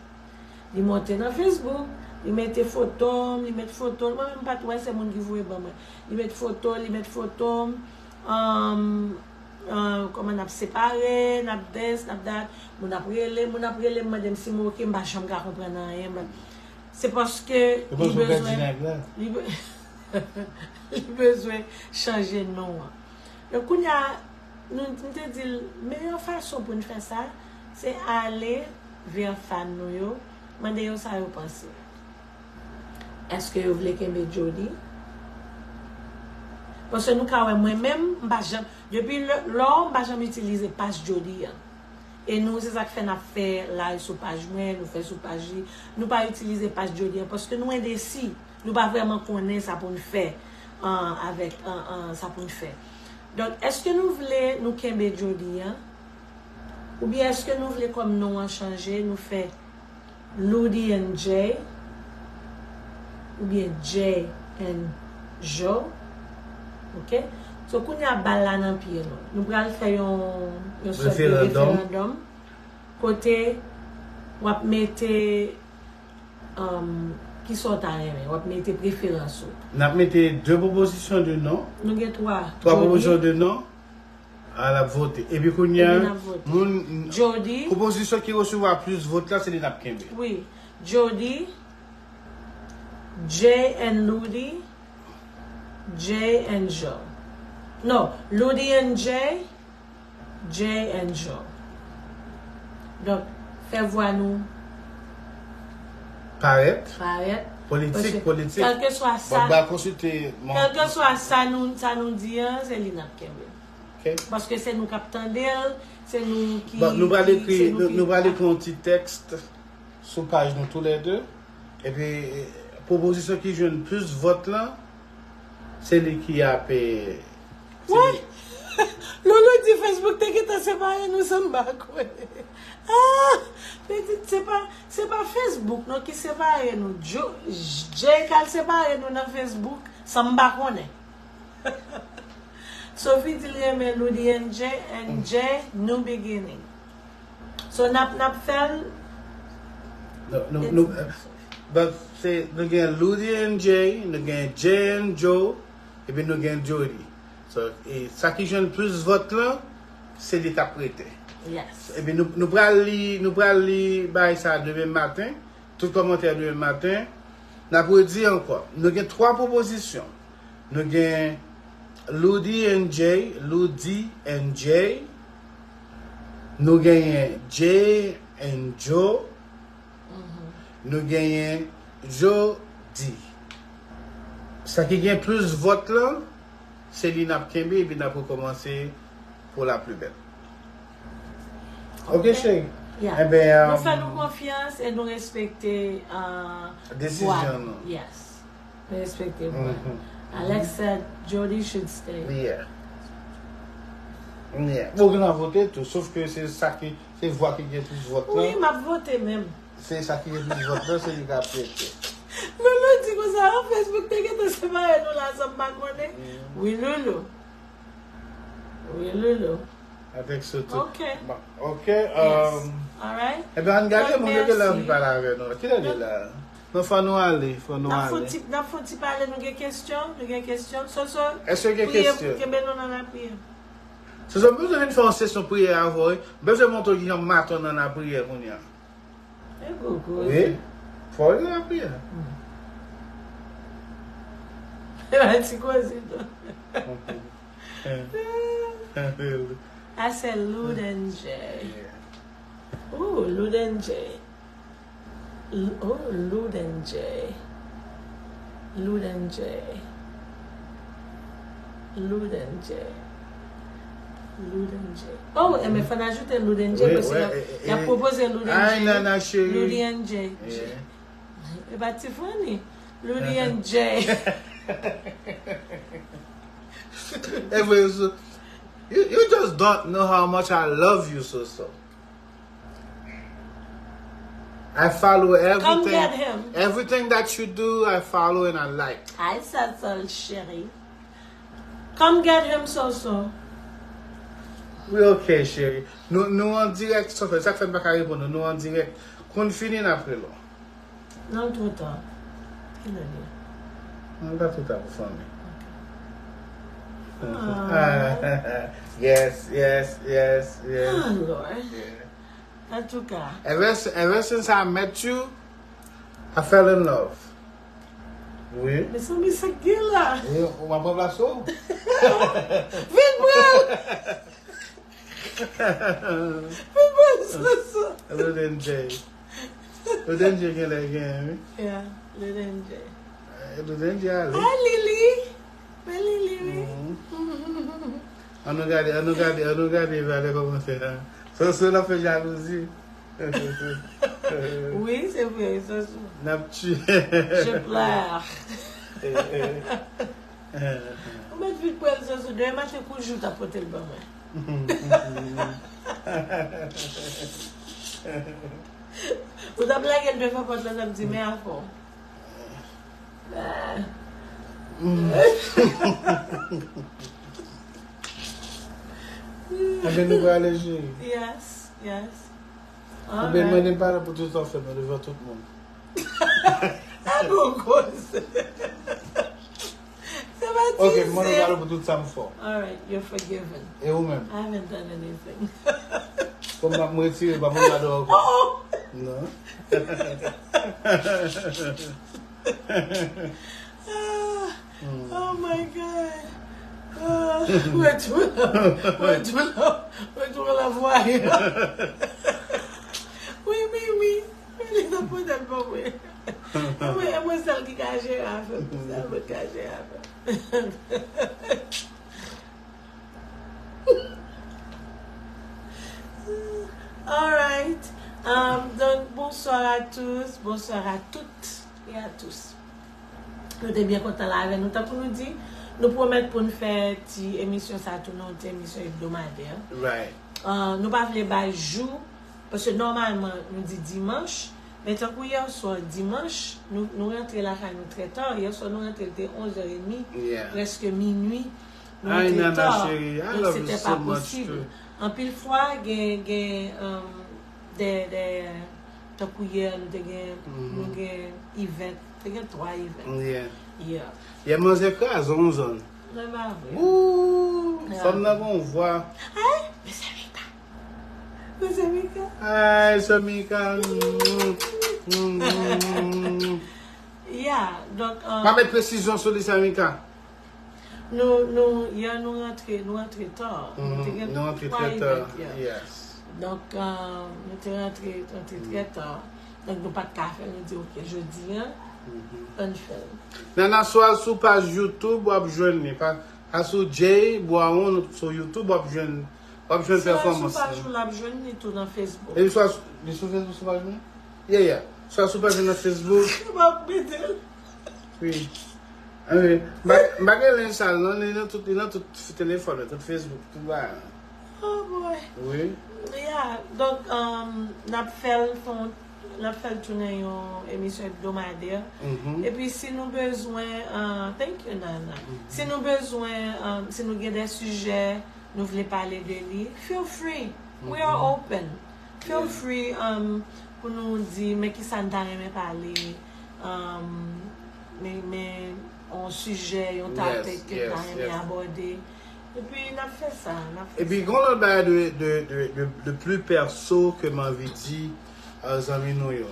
Li monte nan Facebook, li mete foto m, li met foto l. Mwen menm, m pa t wè, se moun ki voye ban mwen. Li met foto l, li met foto m. Um, uh, kòman n ap separe, n ap this, n ap that. Moun ap rele, moun ap rele m, mande m si m oke, m pa janm ka konprann anyen. But se paske Yo panse w pèdi nèg la. Li be- li bezwen chanje non an. Donk, kounye a, nou, m te di l, meyè fason pou n fè sa, se ale vè fan nou yo, mande yo sa yo panse. Èske yo vle kenbe Jody? Paske nou ka wè mwen menm, m pa janm, depi lè, lò, m pa janm itilize paj Jody an. E nou, se sa k fè n ap fè live sou paj mwen, nou fè sou paj li. Nou pa itilize paj Jody an, paske nou endesi. Nou pa vrèman konnen sa pou n fè, an, avèk, an, an, sa pou n fè. Donk, èske nou vle nou kenbe Jody an? Oubyen èske nou vle kòm non an chanje, nou fè Ludi and Jay, oubyen Jay and Jo? Ok? So, kounye a bal la nan pye nou. Nou pral fè yon, yon sòt de referandòm. Kote w ap mete, um, kisa w ta renmen, w ap mete preferans ou. N ap mete de pwopozisyon de non. Nou gen twa. Twa pwopozisyon de non. A l ap vote. Epi kounye a, moun, Jody. Pwopozisyon ki resevwa plis vòt la, se li n ap kenbe. Wi. Jody, Jay and Ludi, Jay and Jo. Non, Ludi and Jay, Jay and Jo. Donk, fè vwa nou parèt. Parèt. Politik, politik. Kèlkeswa sa, kèlkeswa sa nou, sa nou di an, se li n ap kenbe. Paske se nou k ap tande l, se nou ki. Bon, nou pral ekri, nou pral ekri yon ti tèks sou paj nou toulède. Epi, pwopozisyon ki jwenn plis vòt lan, se li ki ap. Woy! Loulou di Facebook te gentan separe nou san m pa konnen. Ah! Pitit, se pa, se pa Facebook non ki separe nou. Jay k al separe nou nan Facebook san m pa konnen. Sophie di l renmen Ludi and Jay, and Jay, New Beginning. So, n ap, n ap fè l. Nou, nou, nou, donk, se, nou gen Ludi and Jay, nou gen Jay and Jo, epi nou gen Jody. So, e, sa ki jwenn plis vòt lan, se li k ap rete. Epi nou, nou pral li, nou pral li bagay sa demen maten. Tout kòmantè demen maten. N ap redi ankò. Nou gen twa pwopozisyon. Nou gen Ludi and Jay, Ludi and Jay. Nou genyen Jay and Joe. Nou genyen Jody. Sa ki gen plis vòt lan, se li n ap kenbe epi n ap rekòmanse pou la pli bèl. Ok, cheri. Yeah. Enben, nou fè nou konfyans e nou respekte, uh, desizyon nou. Yes. Nou respekte vwa. Alex said Jody should stay. Yeah. Yeah. Bon, gen a vote tou, sof ke se sa ki, se vwa ki gen plis vòt lan. Wi, m ap vote menm. Se sa ki gen plis vòt lan, se li k ap rete. Loulou di konsa, an Facebook te gentan separe nou la, sa m pa konnen. Wi, Loulou. Wi, Loulou. I think so too. Ok. Bon, ok. Yes. Um, alright. Ebyen, ann gade moun yo ki la anvi pale avè nou. Kilè li la? Non, fò nou ale, fò nou ale. N ap fon ti, n ap fon ti pale, nou gen kesyon, nou gen kesyon. Soso, èske gen kesyon? Kenbe nou nan lapriyè. Soso, m bezwen vin fè yon sesyon priyè avè w, wi. M bezwen montre w kijan maton nan lapriyè kounye a. E koko. Wi. Fò w nan lapriyè. E pa ti koze, non. I said Luden J. Ooh, Luden J. L-, ooh, Luden J. Luden J. Luden J. Luden J. Oh, e men fò n ajoute Luden J, paske y ap pwopoze Luden J. Luden J. E pa Tiffany. Luden J. E vre, so, you, you just don't know how much I love you, Soso. I follow everything, everything that you do, I follow and I like. Ay, sa sèl cheri. Come get him, Soso. We ok, cheri. Nou, nou an dirèk, Soso. Sa k fè m pa ka reponn ou. Nou an dirèk. Konn fini, n ap rele w. Non, twò ta. Kilè li ye? Non, pa twò ta pou fanmi. Yes, yes, yes, yes. Ah, Lord. Antouka. Ever, ever since I met you, I fell in love. Wi. Mezanmi, sa k gen la? Wi, w ap ranplase w? Vin pran l! Vin pran l, Soso. Luden J. Luden J genlè genyen, wi. Yeah, Luden J. Eh, Luden J ale. Ah, Lili. Men Lili, wi. Ann nou gade, ann nou gade, ann nou gade valè kòmantè a. Soso, n ap fè jalouzi. Wi, se vre, Soso. N ap tiye. Je pleure. Ou mèt vin pran l, Soso. Demen maten, koujou ta pote l ban mwen. Ou t ap lage l devan pòt la, t ap di, "Men afè w." Enben, nou prale, cheri. Yes, yes. Ou byen mande m padon pou tout sa w fè m nan devan tout moun. A bon koze. Se pa ti. Ok, m mande w padon pou tout sa m fè w. All right, you're forgiven. E ou menm? I haven't done anything. Kòm m ap m retire, pa mande padon ankò. Oh! Non. Ah, oh my God. Ah, retour, retour, retour à la voie. Wi, wi, wi. Li nan pwoblèm pou mwen. E mwen, e mwen sèl ki ka jere afè m. Sèl mwen ki ka jere afè m. All right. Um, donc, bonsoir à tous, bonsoir à toutes et à tous. Nou te byen kontan la avè nou. Tankou nou di, nou pwomèt pou n fè ti emisyon sa tou nan yon ti emisyon ebdomadè. Right. Uh, nou pa vle bay jou, paske nòmalman nou di dimanch, men tankou yèswa dimanch, nou, nou rantre lakay nou trè ta. Yèswa nou rantre, l te onz è edmi, yeah, prèske minui. Nou rantre ta. Donk, se te pa posib. Anpil fwa, gen, gen, um, de, de, tankou yè, nou te gen, nou gen event, te gen twa event. Yeah. Yeah. Yè manzè kraze yon zòn. Non, pa vre. Ooh, fanm nan gon vwa. Ay, mesye Mika. Mesye Mika. Ay, sè Mika. Mm, mm, mm, mm, mm. Yeah, donk, um, Pa met presizyon sou li, Samika. Nou, nou, yè nou rantre, nou rantre ta. Nou te gen Nou rantre twa trè ta. Event yè. Yes. Donk, um, nou te rantre, rantre trè ta. Donk, nou pa t ka fè, nou di, ok, jodi an, ann fè l. Nana, swa sou paj YouTube, w ap jwenn li. Pa, pa sou Jay Bwawon, sou YouTube, w ap jwenn, w ap jwenn Swa sou pèfòmans paj lan. Ou, l ap jwenn li tou nan Facebook. Epi swa sou, li sou Facebook, sou paj mwen? Yeah, yeah. Swa sou paj mwen nan Facebook. Ou pa mete l. Wi. Anyway, m pa, m pa gen lenj sal non, li nan tout, li nan tout telefòn, tout Facebook, tout bagay. Oh boy. Wi. Yeah, donk, um, n ap fè l fon, n ap fè l tounen yon emisyon ebdomadè. Mhm. Epi si nou bezwen, uh, thank you, Nana. Si nou bezwen, um, si nou gen de sijè, nou vle pale de li, feel free. We are open. Feel free, um, pou nou di, men ki sa n ta renmen pale, um, men, men, yon sijè, yon Yes, topic ke n ta yes, renmen yes. Abòde. Epi n ap fè sa, n ap fè Epi sa. Gon lòt bagay de, de, de, de, de pli pèso ke m anvi di a zanmi nou yo.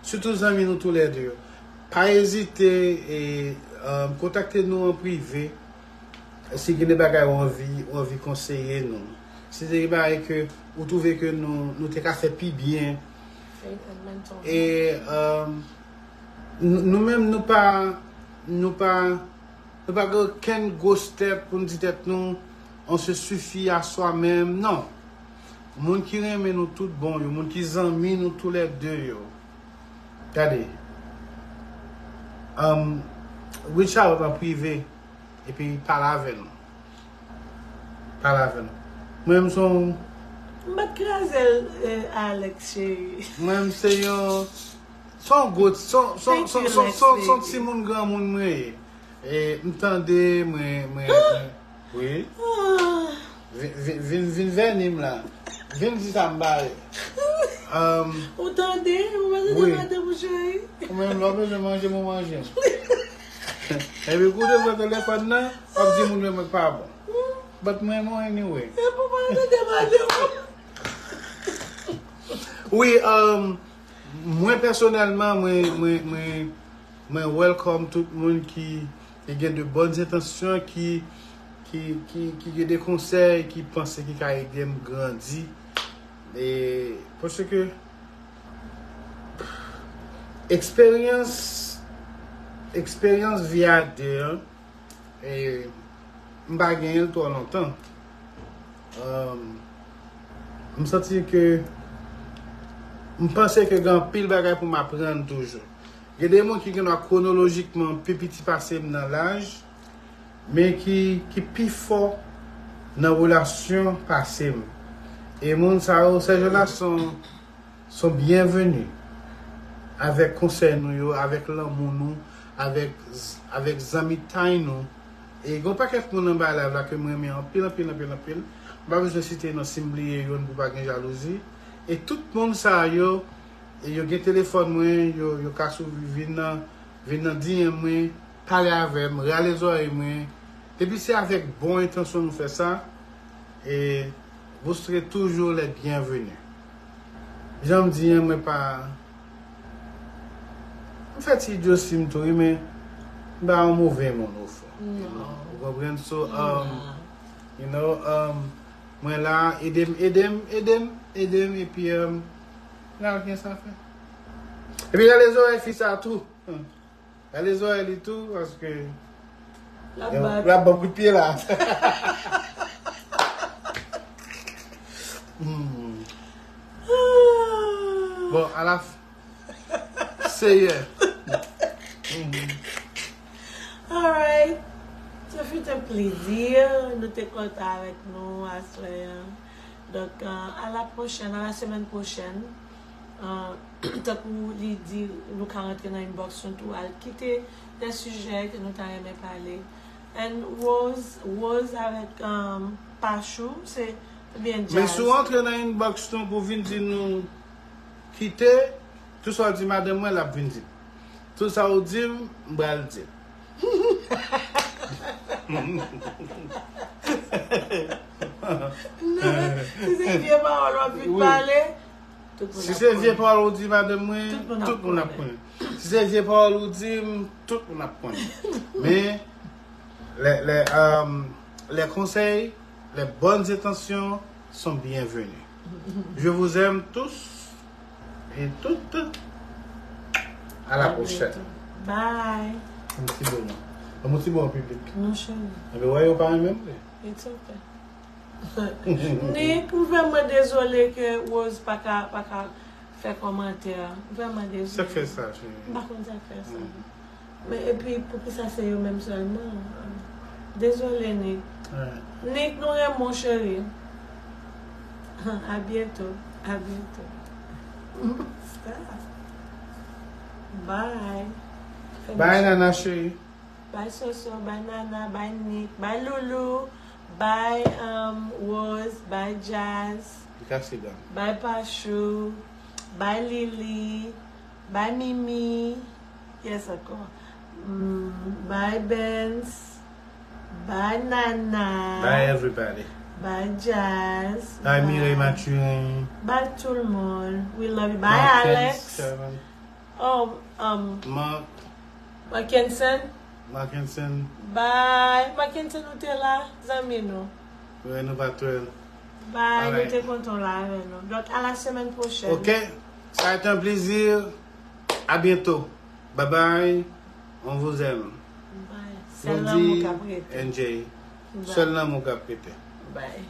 Sitou zanmi nou toulède yo. Pa ezite e um, kontakte nou an prive. Si gen de bagay ou anvi, ou anvi konseye nou. Si gen de bagay ke ou twouve ke nou, nou te ka fè pi byen. Faith and mental E um, nou, nou menm nou pa, nou pa, nou pa gen okenn gwos tèt pou n di tèt nou, on se suffit à soi-même. Non. Moun ki renmen nou tout bon yo, moun ki zanmi nou toulède yo. Gade. Um, reach out an prive. Epi pale avè nou. Pale avè nou. Mwen menm se yon M pa t kraze l, eh, Alex, cheri. Mwen menm se yon se yon gwo se yon- se yon- Thank se yon- you, se yon- Lex, se yon- se yon baby. Timoun granmoun mwen ye. E m tande mwen, mwen, mwen wi. Ah, Vin, vin, vin, vin vèni m la. Vin di sa m ba yo. Um, Ou tande? Ou pa tande Wi. Madan, mon cheri? Ou menm lè w bezwen manje m, ou manje m. Epi kou w te pran telefòn nan, w ap di moun yo mwen k pa bon. But mwen bon anyway. E pou pa tande Madan. Wi, um, mwen pèsonèlman, mwen, mwen, mwen, mwen welcome tout moun ki, ki gen de bòn entansyon, ki, ki, ki, ki gen de konsèy, ki panse ki ka ede m grandi. E, paske eksperyans, eksperyans vi a de an, e, m pa genyen l twò lontan. Um, m santi ke, m panse ke gen anpil bagay pou m aprann toujou. Gen de moun ki gen dwa kwonolojikman pi piti pase m nan laj, men ki, ki pi fò nan relasyon pase m. E moun sa yo, sè jan la son, son byenveni. Avèk konsèy nou yo, avèk lanmou nou, avèk, avèk zanmitay nou. E gen yon pakèt moun anba live la ke m renmen anpil, anpil, anpil, anpil. M pa bezwen site non, si m bliye youn pou pa gen jalouzi. E tout moun sa yo, e yo gen telefòn mwen, yo, yo ka sou vin nan, vin nan D M mwen, pale avè m, rale zòrèy mwen. Depi se avèk bon entansyon nou fè sa, e vous serez toujours les bienvenus. Jan m di an, mwen pa. M fè ti idyosi m tou, wi, men m pa yon move moun, au fond. Non. Ou konprann? So, um, you know, um, mwen la, ede m, ede m, ede m, ede m, epi, um, n al gen sa fè. Epi rale zòrèy fi sa tou. Hmm. Rale zòrèy li tou, paske L ap yo, bat. l ap ban kout pye la. Hmm. Bon, à la f- Seyè. Alright. Ce fut un plaisir. Nou te kontan avèk nou aswè an. Donk, euh, à la prochaine, à la semaine prochaine. Euh, tankou li di, nou ka rantre nan inbox nou tou, al kite de sijè ke nou ta renmen pale. And Rose, Rose avèk, um, Pachou, se byen Men jazz. si w antre nan inbox nou pou vin di nou kite, tout sa w di madanm mwen, l ap vin di. Tout sa w di m, m pral di. Non, si se vye pawòl w ap vin Wi. Pale, tout moun Si ap se vye konnen. Pawòl ou di madanm mwen, Tout moun ap tout moun ap konnen. Konnen. Si se vye pawòl ou di m, tout moun ap konnen. Men, les, les, euh, les conseils, les bonnes intentions sont bienvenues. Je vous aime tous et toutes. À la prochaine. Bye. Yon ti bon. Yon ti bon piblik. Non, cheri. Epi wè yo pa renmen m vre. It's okay. Nick, m vrèman dezole ke Rose pa ka, pa ka fè kòmantè. M vrèman dezole. Sa k fè sa, cheri? M pa konn sa k fè sa. Men epi, poukisa se yo menm sèlman? Dezole, Nick. Nick, nou renmen w, cheri. A byento. A byento. Stop. Bye. Bye, Nana, cheri. Bye, Soso. Bye, Nana. Bye, Nick. Bye, Loulou. Bye, um, Rose. Bye, Jazz. Li kase dan. Bye, Pachou. Bye, Lily. Bye, Mimi. Yes, ankò. Mm, bye, Benz. Bye, Nana. Bye, everybody. Bye, Jazz. Bye, Mireille Mathurin. Bye, tout le monde. We love you. Bye, Mark Alex. Sherman. Oh, um, Mark Mackenson. Mackenson. Bye. Mackenson, ou te la, zanmi nou. Wè, nou pa twèl. Bye, nou Alright. Te kontan la avè nou. Donc, à la semaine prochaine. Ok. Ça a été un plaisir. À bientôt. Bye bye. On vous aime. Bye. Sèl lanmou k ap rete. N J. Bye. Sèl lanmou k ap rete. Bye.